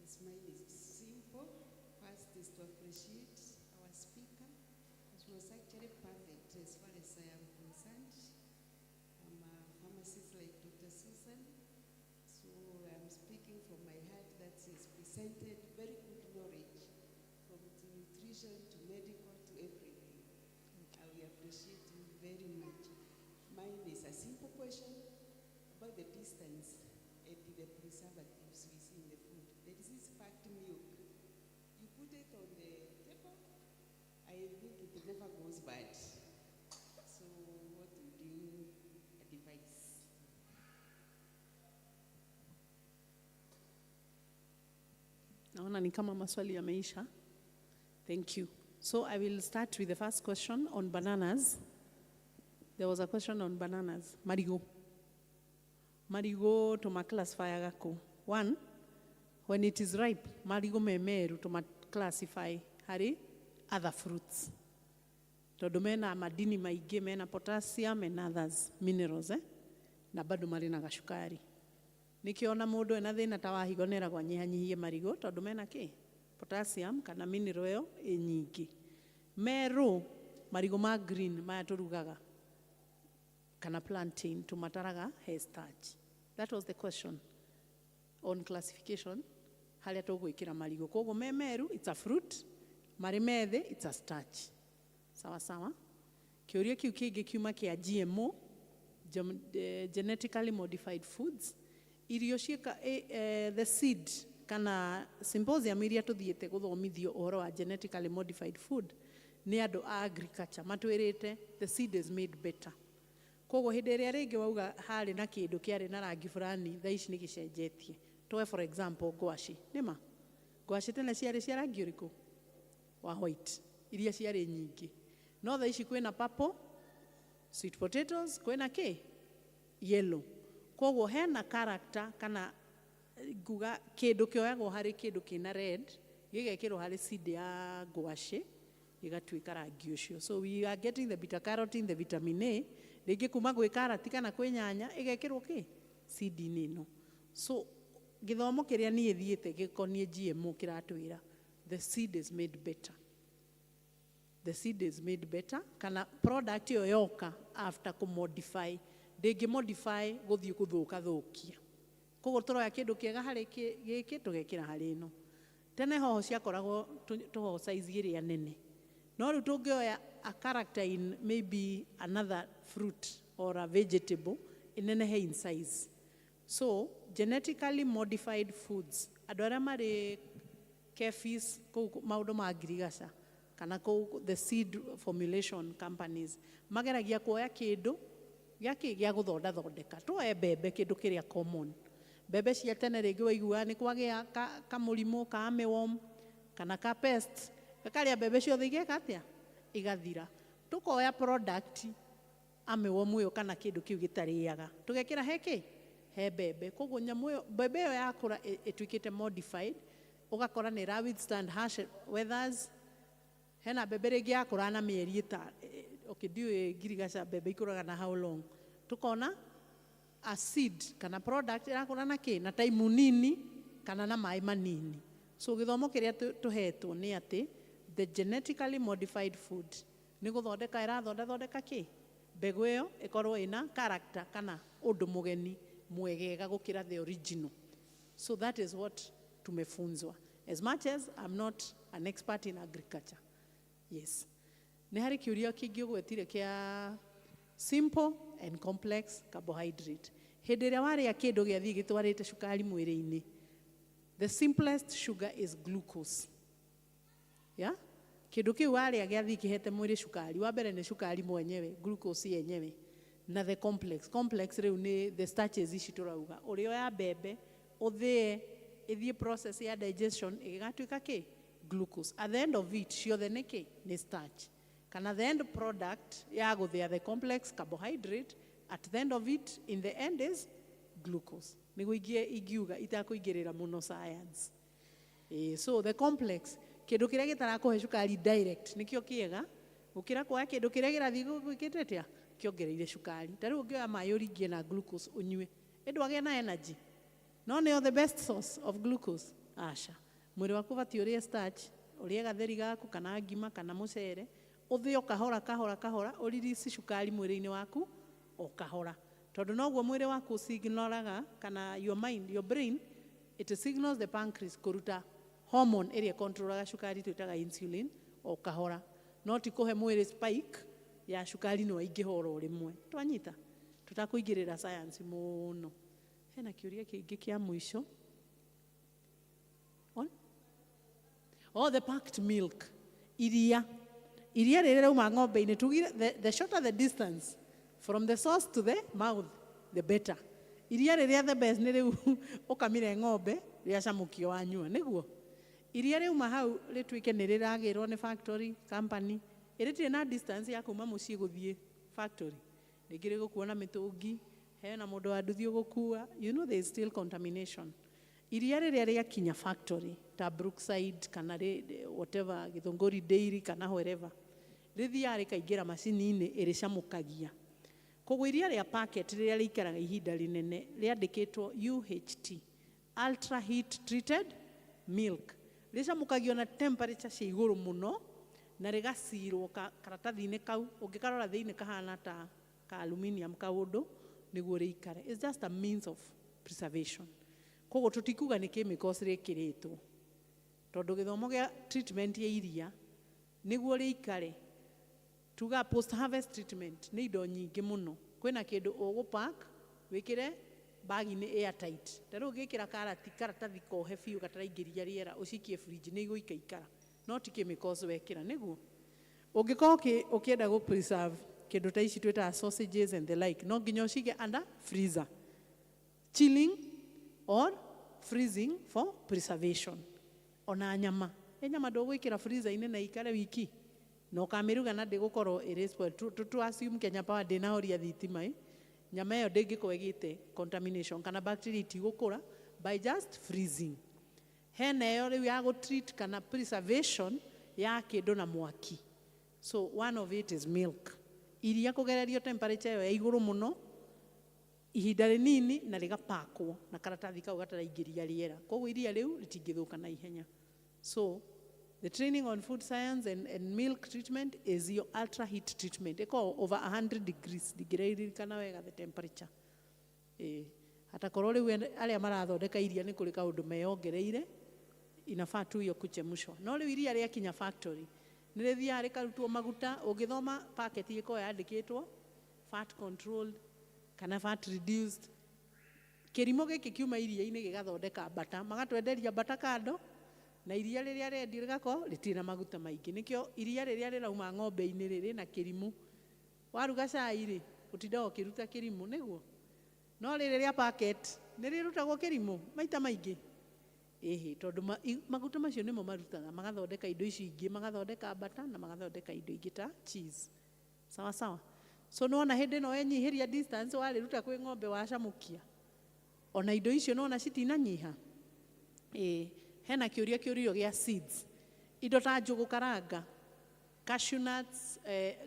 Yes, mine is simple. First is to appreciate our speaker. She was actually perfect as far as I am concerned. I'm a pharmacist like Dr. Susan, so I'm speaking from my heart that she's presented very good knowledge from nutrition to medical to everything. I will appreciate you very much. Mine is a simple question about the distance and the preservatives we see in the food. There is this packed milk. You put it on the table, I think it never goes bad. So what would you advise? Naona ni kama maswali yameisha. Thank you. So I will start with the first question on bananas. There was a question on bananas. Marigo. Marigo tuma classify gako. One, when it is ripe, marigo me meru tuma classify hari other fruits. Tondu mena madini maingĩ, mena potassium and others minerals, eh? Na bado marĩ na gacukari. Nĩkĩo ona mũndũ ena thĩna ta wa higo nĩeragwo anyihanyihie marigũ tondũ mena kĩ? Potassium kana mineral ĩyo ĩ nyingĩ. Merũ, marigũ ma green maya tũrugaga kana plantain tũmataraga he starch. That was the question on classification harĩa tũgwĩkĩra marigũ. Koguo me meru it's a fruit, marĩ methĩ it's a starch. Sawa sawa. Kĩũria kĩu kĩngĩ kiuma kĩa GMO, genetically modified foods. Irio ciĩka the seed kana symposium iria tũthiĩte gũthomithio ũhoro wa genetically modified food nĩ andũ a agriculture matwĩrĩte the seed is made better. Koguo hĩndĩ ĩrĩa rĩngĩ wauga harĩ na kĩndũ kĩarĩ na rangi fulani, thaa ici nĩ gĩcenjetie. Tuoe for example ngwacĩ, nĩma ngwacĩ tene ciarĩ cia rangi ũrĩkũ? Wa white, iria ciarĩ nyingĩ. No thaa ici kwĩna purple sweet potatoes, kwĩna kĩ? Yellow. Koguo Koguo hena character kana nguga kĩndũ kĩoyagwo harĩ kĩndũ kĩna red gĩgekĩrwo harĩ seed ya ngwacĩ gĩgatuĩka rangi ũcio. So we are getting the beta carotene, the vitamin A, rĩngĩ kuma gwĩ karati kana kwĩ nyanya, ĩgekĩrwo kĩ seed-inĩ ĩno. So gĩthomo kĩrĩa niĩ thiĩte gĩkoniĩ GMO kĩratwĩra the seed is made better, the seed is made better, kana product ĩyo yoka after kũmodify ndĩngĩ modify gũthiĩ gũthũka thũkia. Koguo tũroya kĩndũ kĩega harĩ gĩkĩ tũgekĩra harĩ ĩno. Tene hoho ciakoragwo tũhoho size ĩrĩa nene, no rĩu tũngĩoya a character in maybe another fruit or a vegetable ĩnenehe in size. So genetically modified foods, andũ arĩa marĩ KEPHIS kũu maũndũ ma ngirigaca kana kũu the seed formulation companies mageragia kuoya kĩndũ gĩa kĩ gĩa gũthondathondeka. Tuoe mbembe, kĩndũ kĩrĩa common, mbembe cia tene, rĩngĩ waiguaga nĩ kwagĩa kamũrimũ ka armyworm kana ka pest gakarĩa mbembe ciothe, igeka atĩa? Igathira. Tũkoya product armyworm ĩyo kana kĩndũ kĩu gĩtarĩaga, tũgekĩra he kĩ he mbembe. Koguo nyamũ ĩyo, mbembe ĩyo yakũra ĩtuĩkĩte modified, ũgakora nĩ ĩra withstand harsh weathers. Hena mbembe rĩngĩ yakũra na mĩeri ĩta okay, ndiũĩ ngirigaca mbembe ikũraga na how long. Tukona a seed kana product ĩrakũra na kĩ na time nini kana na maĩ manini. So gĩthomo kĩrĩa tũhetwo nĩ atĩ the genetically modified food nĩ gũthondeka ĩrathondathondeka kĩ mbegũ ĩyo ĩkorwo ĩna character kana ũndũ mũgeni mwegega gũkĩra the original. So that is what tumefunzwa, as much as I'm not an expert in agriculture. Yes, nĩ harĩ kĩũria kĩngĩ ũgwetire kĩa simple and complex carbohydrate. Hĩndĩ ĩrĩa warĩa kĩndũ gĩathiĩ gĩtwarĩte cukari mwĩrĩ-inĩ, the simplest sugar is glucose, yeah? Kĩndũ kĩu warĩa gĩathiĩ kĩhete mwĩrĩ cukari wa mbere nĩ cukari mwenyewe, glucose yenyewe, na the complex rĩu nĩ the starches ici tũrauga. Ũrĩoya mbembe ũthĩe ĩthiĩ process ya digestion ĩgĩgatuĩka kĩ glucose. At the end of it ciothe nĩ kĩ nĩ starch, kana the end product ya gũthĩa the complex carbohydrate at the end of it, in the end is glucose. Nĩguo ingiuga itakũingĩrĩra mũno science. So the complex, kĩndũ kĩrĩa gĩtarakũhe cukari direct nĩkĩo kĩega gũkĩra kuoya kĩndũ kĩrĩa kĩrathiĩ gwĩkĩte atĩa kĩongereire cukari. Ta rĩu ũngĩoya maĩ ũringie na glucose ũnyue, ĩndwagĩa na energy, no nĩyo the best source of glucose? Aca. Mwĩrĩ waku ũbatiĩ ũrĩe starch, ũrĩe gatheri gaku kana ngima kana mũcere, ũthĩo kahora kahora kahora, ũririsi cukari mwĩrĩ-inĩ waku o kahora, tondũ noguo mwĩrĩ waku signalaga kana your mind, your brain, it signals the pancreas kũruta hormone ĩrĩa ĩkontrolaga cukari twĩtaga insulin o kahora, no ti kũhe mwĩrĩ spike ya cukari nĩ waingĩha oro rĩmwe. Twanyita tũtakũingĩrĩra science mũno. Hena kĩũria kĩngĩ kĩa mũico on? Oh, the packed milk, iria rĩrĩa rauma ng'ombe-inĩ tugire the shorter the distance from the source to the mouth, the better. Iria rĩrĩa the best nĩ rĩu ũkamire ng'ombe rĩacamũkio wanyua. Nĩguo iria rĩuma hau rĩtuĩke nĩ rĩragĩrwo nĩ factory company ĩrĩtirĩ na distance ya kuma mũciĩ gũthiĩ factory, rĩngĩ rĩgũkuo na mĩtũngi, hena mũndũ wa nduthi ũgũkua, you know there is still contamination. Iria rĩrĩa rĩakinya factory ta Brookside kana whatever, Githunguri Dairy kana wherever, rĩthiaga rĩkaingĩra macini-inĩ ĩrĩcamũkagia. Koguo iria rĩa packet rĩrĩa rĩikaraga ihinda rĩnene rĩandĩkĩtwo UHT, ultra heat treated milk, rĩcamũkagio na temperature cia igũrũ mũno na rĩgacirwo karatathi-inĩ kau ũngĩkarora thĩinĩ kahana ta ka aluminium kaũndũ nĩguo rĩikare. It's just a means of preservation. Koguo tũtikuga nĩ chemicals rĩkĩrĩtwo, tondũ gĩthomo gĩa treatment ya iria nĩguo rĩikare, tuga post harvest treatment, nĩ indo nyingĩ mũno. Kwĩna kĩndũ ũgũpack wĩkĩre bagi-inĩ airtight. Ta rĩu ũngĩkĩra karati karatathi kohe biũ gataraingĩria rĩera, ũcikie fridge, nĩ igũikaikara, no ti chemicals wekĩra. Nĩguo ũngĩkorwo ũkĩenda gũ preserve kĩndũ ta ici twĩtaga sausages and the like, no nginya ũcige under freezer, chilling or freezing for preservation. Ona nyama, ĩ nyama ndũgwĩkĩra freezer-inĩ na ikare wiki na ũkamĩruga na ndĩgũkorwo ĩrĩ spoiled. Tu assume Kenya Power ndĩnahoria thitima, ĩ. Nyama ĩyo ndĩngĩkorwo ĩgĩte contamination kana bacteria itigũkũra by just freezing. Hena ĩyo rĩu ya gũtreat kana preservation ya kĩndũ na mwaki. So one of it is milk. Iria kũgererio temperature ĩyo ya igũrũ mũno ihinda rĩnini na rĩgapakwo na karatathi kau gataraingĩria rĩera, koguo iria rĩu rĩtingĩthũka na ihenya. So the training on food science and milk treatment is your ultra heat treatment. Ĩkoragwo over 100 degrees, ndingĩririkana wega the temperature. Ĩĩ, hatakorwo rĩu arĩa marathondeka iria nĩ kũrĩ kaũndũ meyongereire, inafaa tu hiyo kuchemshwa. No rĩu iria rĩakinya factory nĩ rĩthiaga rĩkarutwo maguta. Ũngĩthoma packet ĩkoragwo yandĩkĩtwo fat controlled kana fat reduced. Kĩrimũ gĩkĩ kiuma iria-inĩ gĩgathondeka butter, magatwenderia butter kando, na iria rĩrĩa rĩendio rĩgakorwo rĩtirĩ na maguta maingĩ. Nĩkĩo iria rĩrĩa rĩrauma ng'ombe-inĩ rĩ rĩna kĩrimũ. Waruga cai rĩ, ũtindaga ũkĩruta kĩrimũ nĩguo, no rĩrĩ rĩa packet nĩ rĩrutagwo kĩrimũ maita maingĩ. Ĩhĩ, tondũ maguta macio nĩmo marutaga magathondeka indo ici ingĩ, magathondeka butter na magathondeka indo ingĩ ta cheese. Sawa sawa. So nĩwona hĩndĩ ĩno wenyihĩria distance warĩruta kwĩ ng'ombe wacamũkia, ona indo icio nĩwona citinanyiha. Ĩĩ, hena kĩũria kĩũrio gĩa seeds. Indo ta njũgũ karanga, cashew nuts,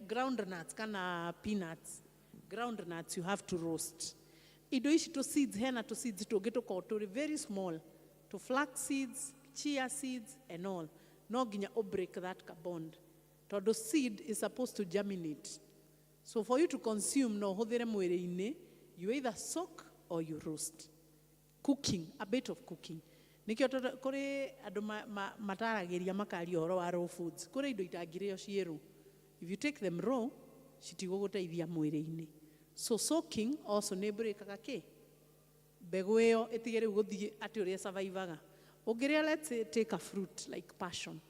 ground nuts kana peanuts. Ground nuts you have to roast. Indo ici tũ seeds, hena tũ seeds tũngĩ tũkoragwo tũrĩ very small, to flax seeds, chia seeds and all, no nginya ũ break that bond, tondũ seed is supposed to germinate. So for you to consume na ũhũthĩre mwĩrĩ-inĩ, you either soak or you roast. Cooking, a bit of cooking. Nĩkĩo kũrĩ andũ mataragĩria makaria ũhoro wa raw foods. Kũrĩ indo itangĩrĩo ciĩ raw. If you take them raw, citigũgũteithia mwĩrĩ-inĩ. So soaking also nĩ breakaga kĩ mbegũ ĩyo ĩtige rĩu gũthiĩ atĩ ũrĩa survivaga. Ũngĩrĩa, let's say, take a fruit like passion,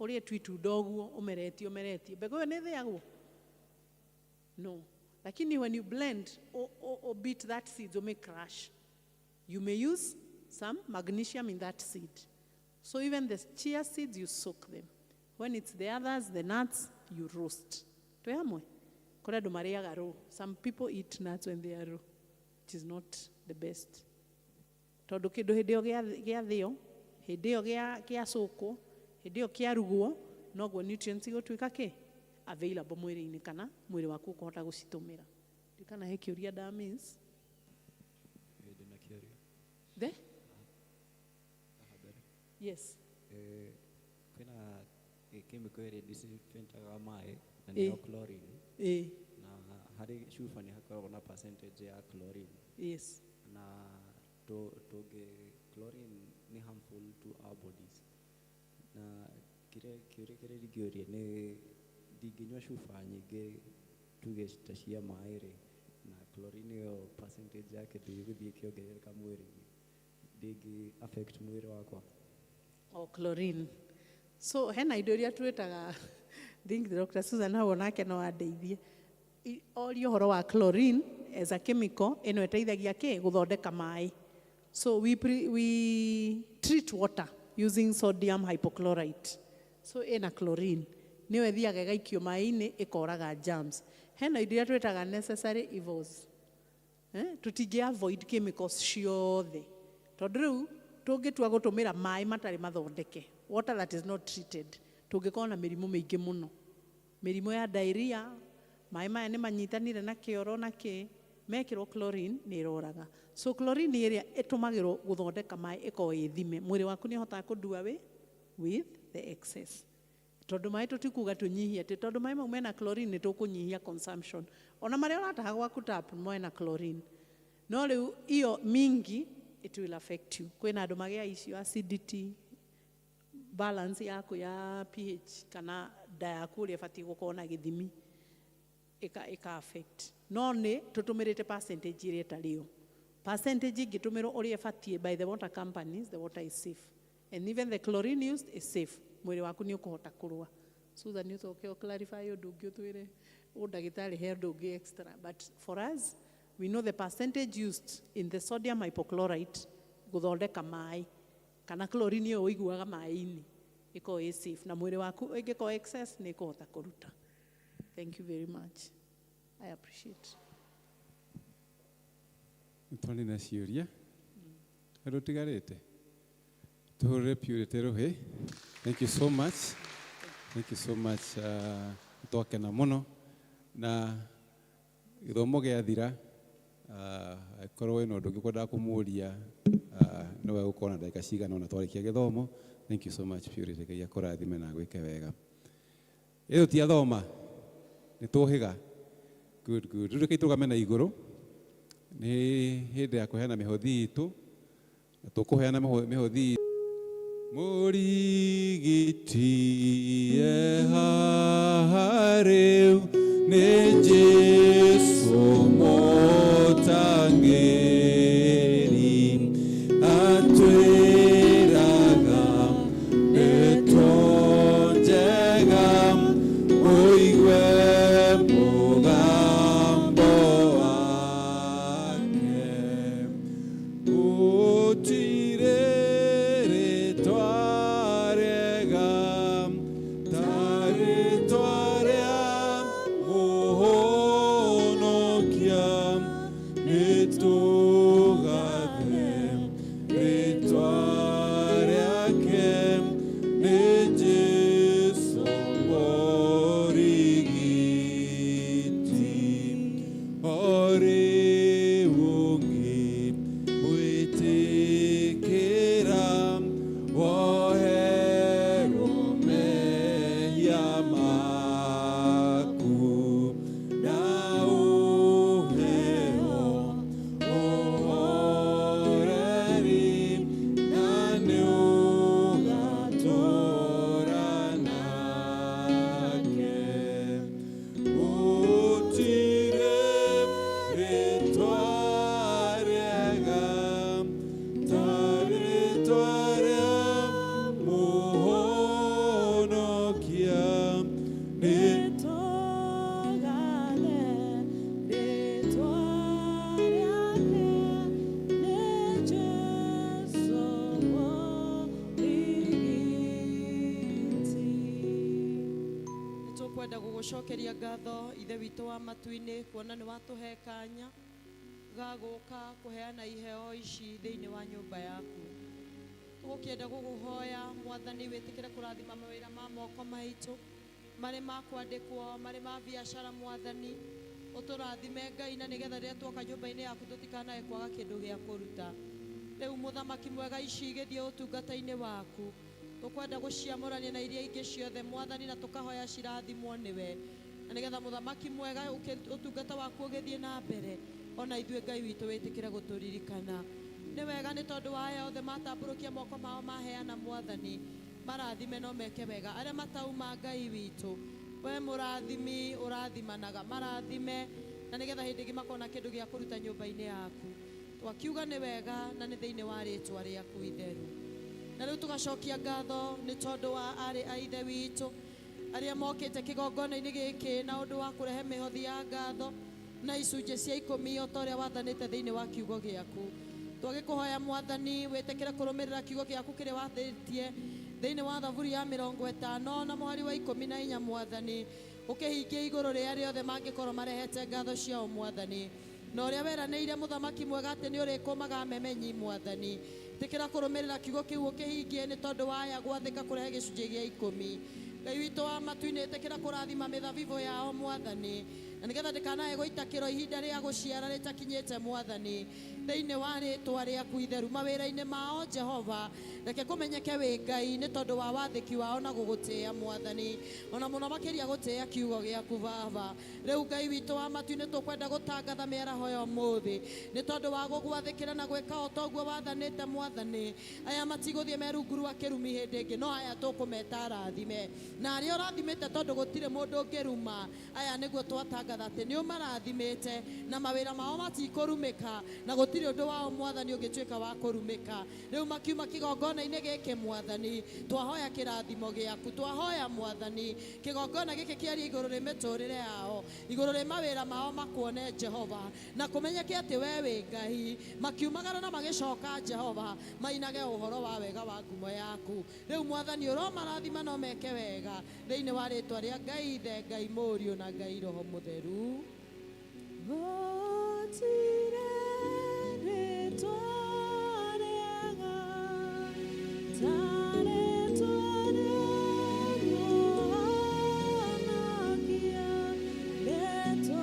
ũrĩe tu itunda ũguo ũmeretie ũmeretie, mbegũ ĩyo nĩ ĩthĩagwo? No. Lakini when you blend or beat that seeds or make crush, you may use some magnesium in that seed. So even the chia seeds, you soak them. When it's the others, the nuts, you roast. Twĩ hamwe? Kũrĩ andũ marĩaga raw. Some people eat nuts when they are raw. It is not the best. Tondũ kĩndũ hĩndĩ ĩyo gĩathĩo, hĩndĩ ĩyo gĩacũkwo, hĩndĩ ĩyo kĩarugwo, noguo nutrients igũtuĩka kĩ available mwĩrĩ-inĩ kana mwĩrĩ waku ũkũhota gũcitũmĩra. Ndikana he kĩũria nda miss. Ndĩna kĩũria. The? Haha mbere. Yes. Kwĩna chemical ĩrĩa disinfectaga maĩ na nĩyo chlorine. Na harĩ cuba nĩ hakoragwo na percentage ya chlorine. Na tũngĩ chlorine nĩ harmful to our bodies. Na kĩrĩa kĩũria kĩrĩa ingĩũria nĩ ndingĩnyua cuba nyingĩ tuge ta cia maĩ rĩ, na chlorine ĩyo percentage yake ndĩgũthiĩ ĩkĩongerereka mwĩrĩ-inĩ, ndĩngĩ affect mwĩrĩ wakwa? Oh, chlorine. So hena indo iria twĩtaga, think Dr. Susan hau onake no andeithie. Orie ũhoro wa chlorine as a chemical ĩno ĩteithagia kĩ gũthondeka maĩ. So we treat water using sodium hypochlorite. So ĩna chlorine nĩyo ĩthiaga ĩgaikio maĩ-inĩ ĩkoraga germs. Hena indo iria twĩtaga necessary evils. Tũtingĩ avoid chemicals ciothe, tondũ rĩu tũngĩtua gũtũmĩra maĩ matarĩ mathondeke, water that is not treated, tũngĩkorwo na mĩrimũ mĩingĩ mũno, mĩrimũ ya diarrhea. Maĩ maya nĩ manyitanire na kĩoro na kĩ mekĩrwo chlorine nĩ ĩroraga. So chlorine ĩrĩa ĩtũmagĩrwo gũthondeka maĩ ĩkoragwo ĩ thime, mwĩrĩ waku nĩ ũhotaga kũndua away with the excess, tondũ maĩ tũtikuga tũnyihie atĩ tondũ maĩ mau mena chlorine nĩ tũkũnyihia consumption. Ona marĩa ũrataha gwaku tap mena chlorine, no rĩu iyo mingi, it will affect you. Kwĩna andũ magĩa icio acidity, balance yaku ya pH kana nda yaku ũrĩa ĩbatiĩ gũkorwo na gĩthimi ĩka affect. No nĩ tũtũmĩrĩte percentage ĩrĩa ĩtarĩ yo. Percentage ĩngĩtũmĩrwo ũrĩa ĩbatiĩ by the water companies, the water is safe and even the chlorine used is safe. Mwĩrĩ waku nĩ ũkũhota kũrũa. Susan, ũcoke clarify ũndũ ũngĩ, ũtwĩre ũ ndagĩtarĩ he ũndũ ũngĩ extra. But for us, we know the percentage used in the sodium hypochlorite gũthondeka maĩ kana chlorine ĩyo ũiguaga maĩ-inĩ ĩkorwo ĩ safe, na mwĩrĩ waku ĩngĩkorwo excess nĩ ĩkũhota kũruta. Thank you very much, I appreciate. Nĩtwanina ciũria harĩ ũtigarĩte tũhũrĩre Purity rũhĩ. Thank you so much, thank you so much. Twakena mũno na gĩthomo gĩathira, angĩkorwo wĩna ũndũ ũngĩ ũkwendaga kũmũria, nĩwe gũkorwo na ndagĩka cigana ũna twarĩkia gĩthomo. Thank you so much, Purity. Ngai akũrathime na agwĩke wega. Ĩ tũtiathoma nĩ tũhĩga. Good, good. Rĩu reke tũrũgame na igũrũ, nĩ hĩndĩ ya kũheana mĩhothi itũ, na tũkũheana mĩhothi. Mũrigiti e haha rĩu, nĩ Jesũ mũtangĩri, atwĩraga ndeto njega, ũigue mũgambo wake. Gũtirĩ rĩtwa rĩega ta rĩtwa rĩa Mũhonokia, nĩtũgathe rĩtwa rĩake, nĩ Jesũ mũrigiti. O rĩu ũngĩmwĩtĩkĩra, woherwo mehia maku, na ũheo ũhoreri, na nĩũgatũũra nake. Gũtirĩ rĩtwa rĩega ta rĩtwa rĩa Mũhonokia, nĩ Tũgathe rĩtwa rĩake, nĩ Jesũ mũrigiti. Nĩ tũkwenda gũgũcokeria ngatho, Ithe witũ wa matu-inĩ, kuona nĩ watũhe kanya ga gũka kũheana iheo ici thĩinĩ wa nyũmba yaku. Tũgũkĩenda gũgũhoya, Mwathani, wĩtĩkĩre kũrathima mawĩra ma moko maitũ, marĩ ma kwandĩkwo, marĩ ma biacara. Mwathani, ũtũrathime, Ngai, na nĩgetha rĩrĩa tuoka nyũmba-inĩ yaku tũtikanae kwaga kĩndũ gĩa kũruta. Rĩu, Mũthamaki mwega, ici igĩthiĩ ũtungata-inĩ waku, tũkwenda gũciamũrania na iria ingĩ ciothe, Mwathani, na tũkahoya cirathimwo nĩwe, na nĩgetha, Mũthamaki mwega, ũtungata waku ũgĩthiĩ na mbere, ona ithuĩ, Ngai witũ, wĩtĩkĩre gũtũririkana. Nĩ wega nĩ tondũ wa aya othe matambũrũkia moko mao maheana. Mwathani, marathime no meke wega. Arĩa matauma, Ngai witũ, we mũrathimi ũrathimanaga, marathime na nĩgetha hĩndĩ ĩngĩ makona kĩndũ gĩa kũruta nyũmba-inĩ yaku. Twakiuga nĩ wega, na nĩ thĩinĩ wa rĩtwa rĩaku itheru. Na rĩu tũgacokia ngatho nĩ tondũ wa arĩ a ithe witũ arĩa mokĩte kĩgongona-inĩ gĩkĩ na ũndũ wa kũrehe mĩhothi ya ngatho na icunjĩ cia 10, o ta ũrĩa wathanĩte thĩinĩ wa kiugo gĩaku. Twagĩkũhoya, Mwathani, wĩtĩkĩre kũrũmĩrĩra kiugo gĩaku kĩrĩa wathĩtie thĩinĩ wa Thaburi ya 50 na mũhari wa 14. Mwathani, ũkĩhingie igũrũ rĩa rĩothe mangĩkorwo marehete ngatho ciao, Mwathani, na ũrĩa weranĩire, Mũthamaki mwega, atĩ nĩ ũrĩkũmaga memenyi. Mwathani, ĩtĩkĩra kũrũmĩrĩra kiugo kĩu, ũkĩhingie nĩ tondũ waya gwathĩka kũrehe gĩcunjĩ gĩa 10. Ngai witũ wa matu-inĩ, ĩtĩkĩra kũrathima mĩthabibũ yao, Mwathani, na nĩgetha ndĩkanae gũitakĩrwo ihinda rĩa gũciara rĩtakinyĩte. Mwathani, thĩinĩ wa rĩtwa rĩaku itheru, mawĩra-inĩ mao, Jehova, reke kũmenyeke wĩ Ngai nĩ tondũ wa wathĩki wao na gũgũtĩĩa, Mwathani, ona mũno makĩria gũtĩĩa kiugo gĩaku, Baba. Rĩu, Ngai witũ wa matu-inĩ, tũkwenda gũtangatha mĩaraho ya ũmũthĩ nĩ tondũ wa gũgwathĩkĩra na gwĩka o toguo wathanĩte. Mwathani, aya matigũthiĩ me rungu rwa kĩrumi hĩndĩ ĩngĩ, no aya tũkũmeta arathime na arĩa ũrathimĩte, tondũ gũtirĩ mũndũ ũngĩruma aya. Nĩguo twatangatha atĩ nĩ ũmarathimĩte na mawĩra mao matikũrumĩka, na gũtirĩ ũndũ wao, Mwathani, ũngĩtuĩka wa kũrumĩka. Rĩu makiuma kĩgongona-inĩ gĩkĩ, Mwathani, twahoya kĩrathimo gĩaku. Twahoya, Mwathani, kĩgongona gĩkĩ kĩarie igũrũ rĩ mĩtũrĩre yao, igũrũ rĩ mawĩra mao, makuone, Jehova, na kũmenyeke atĩ we wĩ Ngai. Makiumagara na magĩcoka, Jehova, mainage ũhoro wa wega wa ngumo yaku. Rĩu, Mwathani, ũromarathima no meke wega, thĩinĩ wa rĩtwa rĩa Ngai Ithe, Ngai Mũriũ na Ngai Roho Mũtheru. Gũtirĩ.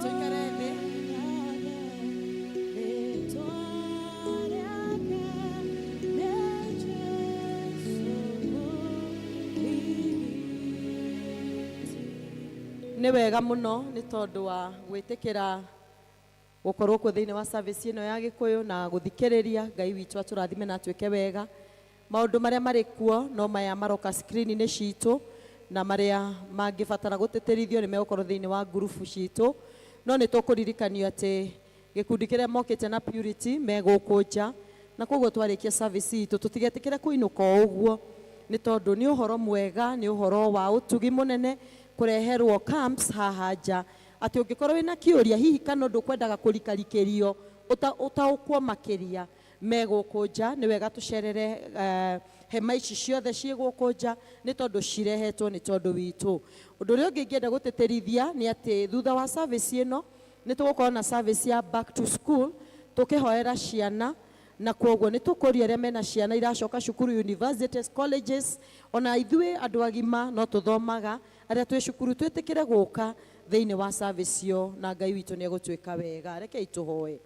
Tũikare thĩ. Nĩ wega mũno nĩ tondũ wa gwĩtĩkĩra gũkorwo kuo thĩinĩ wa service ĩno ya Gĩkũyũ na gũthikĩrĩria. Ngai witũ atũrathime na atuĩke wega. Maũndũ marĩa marĩ kuo no maya maroka screen-inĩ citũ, na marĩa mangĩbatara gũtĩtĩrithio nĩ megũkorwo thĩinĩ wa ngurubu citũ. No nĩ tũkũririkanio atĩ gĩkundi kĩrĩa mokĩte na Purity me gũkũ nja, na koguo twarĩkia service itũ tũtigetĩkĩre kũinũka o ũguo, nĩ tondũ nĩ ũhoro mwega, nĩ ũhoro wa ũtugi mũnene kũreherwo camps haha nja, atĩ ũngĩkorwo wĩna kĩũria hihi kana ũndũ ũkwendaga kũrikarikĩrio ũtaũkwo makĩria, me gũkũ nja. Nĩ wega tũcerere hema ici ciothe ciĩ gũkũ nja, nĩ tondũ cirehetwo nĩ tondũ witũ. Ũndũ ũrĩa ũngĩ ingĩenda gũtĩtĩrithia nĩ atĩ thutha wa service ĩno nĩ tũgũkorwo na service ya back to school, tũkĩhoera ciana, na kwoguo nĩ tũkũria arĩa mena ciana iracoka cukuru, universities, colleges, ona ithuĩ andũ agima no tũthomaga, arĩa twĩ cukuru twĩtĩkĩre gũka thĩinĩ wa service ĩyo, na Ngai witũ nĩ egũtuĩka wega. Rekei tũhoe.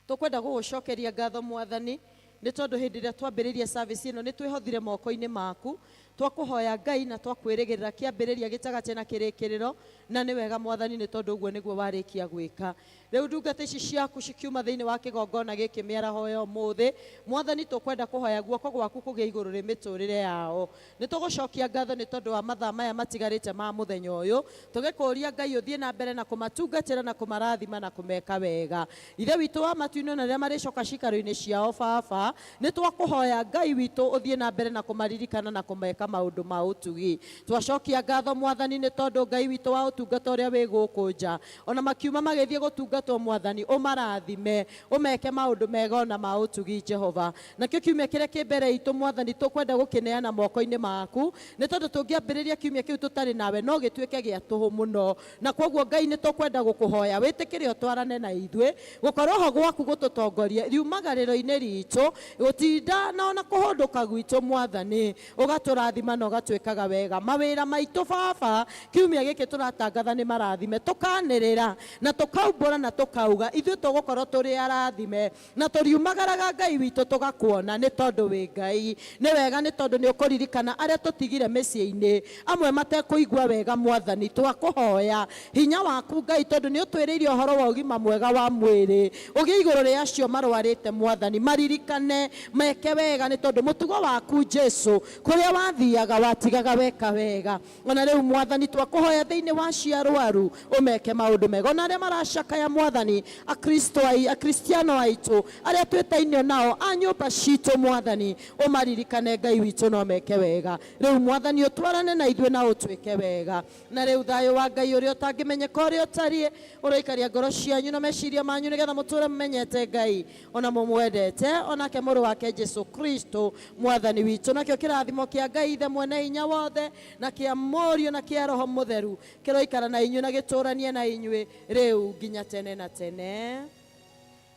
Tũkwenda gũgũcokeria ngatho Mwathani, nĩ tondũ hĩndĩ ĩrĩa twambĩrĩria service ĩno nĩ twĩhothire moko-inĩ maku. Twakũhoya Ngai na twakwĩrĩgĩrĩra kĩambĩrĩria, gĩtagatĩ na kĩrĩkĩrĩro, na nĩ wega Mwathani, nĩ tondũ ũguo nĩguo warĩkia gwĩka. Rĩu ndungata ici ciaku cikiuma thĩinĩ wa kĩgongona gĩkĩ mĩaraho ya ũmũthĩ, Mwathani, tũkwenda kũhoya guoko gwaku kũgĩe igũrũ rĩ mĩtũrĩre yao. Nĩ tũgũcokia ngatho nĩ tondũ wa mathaa maya matigarĩte ma mũthenya ũyũ, tũgĩkũria Ngai ũthiĩ na mbere na kũmatungatĩra na kũmarathima na kũmeka wega. Ithe witũ wa matu-inĩ, na rĩrĩa marĩcoka cikaro-inĩ ciao, Baba, nĩ twakũhoya Ngai witũ ũthiĩ na mbere na kũmaririkana na kũmeka maũndũ ma ũtugi. Twacokia ngatho Mwathani, nĩ tondũ Ngai witũ wa ũtungata ũrĩa wĩ gũkũ nja, ona makiuma magĩthiĩ gũtungatwo, Mwathani, ũmarathime, ũmeke maũndũ mega ona ma ũtugi, Jehova. Nakĩo kiumia kĩrĩa kĩ mbere itũ, Mwathani, tũkwenda gũkĩneana moko-inĩ maku, nĩ tondũ tũngĩambĩrĩria kiumia kĩu tũtarĩ nawe no gĩtuĩke gĩa tũhũ mũno. Na koguo Ngai, nĩ tũkwenda gũkũhoya wĩtĩkĩre ũtwarane na ithuĩ, gũkorwo ho gwaku gũtũtongoria riumagarĩro-inĩ ritũ, gũtinda na ona kũhũndũka gwitũ, Mwathani, ũgatũrathima na ũgatwĩkaga wega. Mawĩra maitũ, Baba, kiumia gĩkĩ tũratangatha nĩ marathime. Tũkanĩrĩra na tũkaumbũra na tũkauga ithuĩ tũgũkorwo tũrĩ arathime na tũriumagaraga, Ngai witũ, tũgakuona nĩ tondũ wĩ Ngai. Nĩ wega, nĩ tondũ nĩ ũkũririkana arĩa tũtigire mĩciĩ-inĩ, amwe matekũigua wega. Mwathani, twakũhoya hinya waku, Ngai, tondũ nĩ ũtwĩrĩire ũhoro wa ũgima mwega wa mwĩrĩ ũgĩe igũrũ rĩa acio marwarĩte. Mwathani, maririkane, meke wega, nĩ tondũ mũtugo waku, Jesu, kũrĩa wathiaga watigaga weka wega. Ona rĩu, Mwathani, twakũhoya thĩinĩ wa acio arwaru ũmeke maũndũ mega, ona arĩa maracakaya, Mwathani, akristo ai akristiano aitũ arĩa twĩtainio nao a nyũmba citũ, Mwathani, ũmaririkane, Ngai witũ, no meke wega. Rĩu, Mwathani, ũtwarane na ithuĩ na ũtwĩke wega. Na rĩu thayũ wa Ngai ũrĩa ũtangĩmenyeka ũrĩa ũtariĩ ũroikaria ngoro cianyu na meciria manyu, nĩgetha mũtũre mũmenyete Ngai ona mũmwendete, onake mũrũ wake Jesu Kristo Mwathani witũ. Nakĩo kĩrathimo kĩa Ngai Ithe mwene hinya wothe, na kĩa Mũriũ, na kĩa Roho Mũtheru kĩroikara na inyuĩ na gĩtũranie na inyuĩ rĩu nginya tene na tene.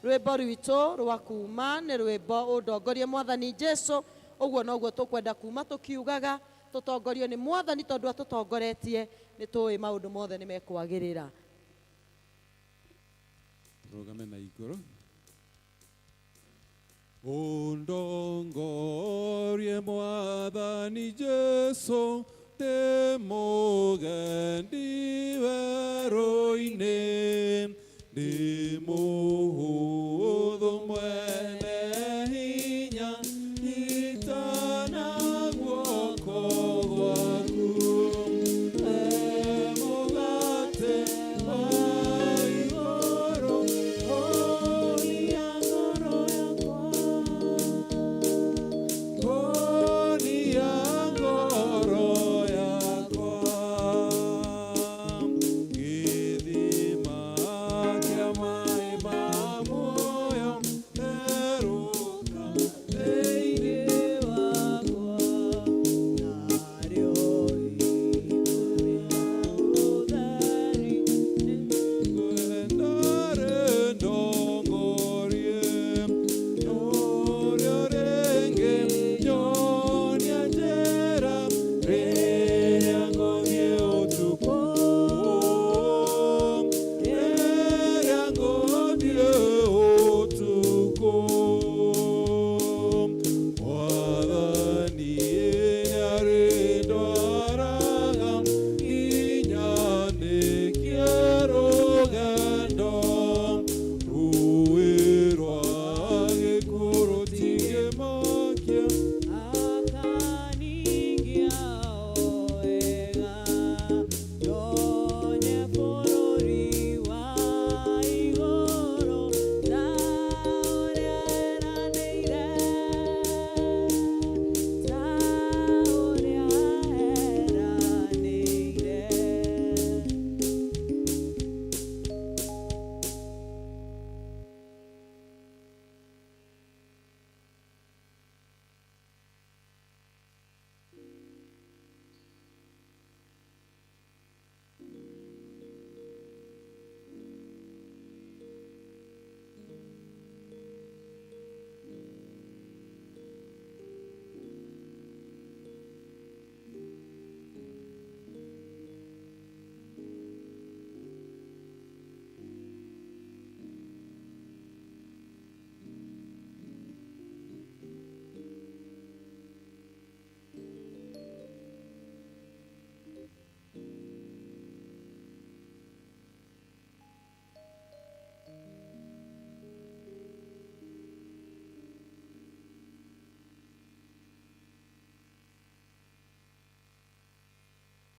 Rwĩmbo rwitũ rwa kuma nĩ rwĩmbo "Ũndongorie Mwathani Jesu". Ũguo noguo tũkwenda kuma tũkiugaga tũtongorio nĩ Mwathani, tondũ atũtongoretie nĩ tũĩ maũndũ mothe nĩ mekwagĩrĩra. Tũrũgame na igũrũ. Ũndongorie Mwathani Jesu, ndĩ mũgendi werũ-inĩ, ndĩ mũhũtiĩ.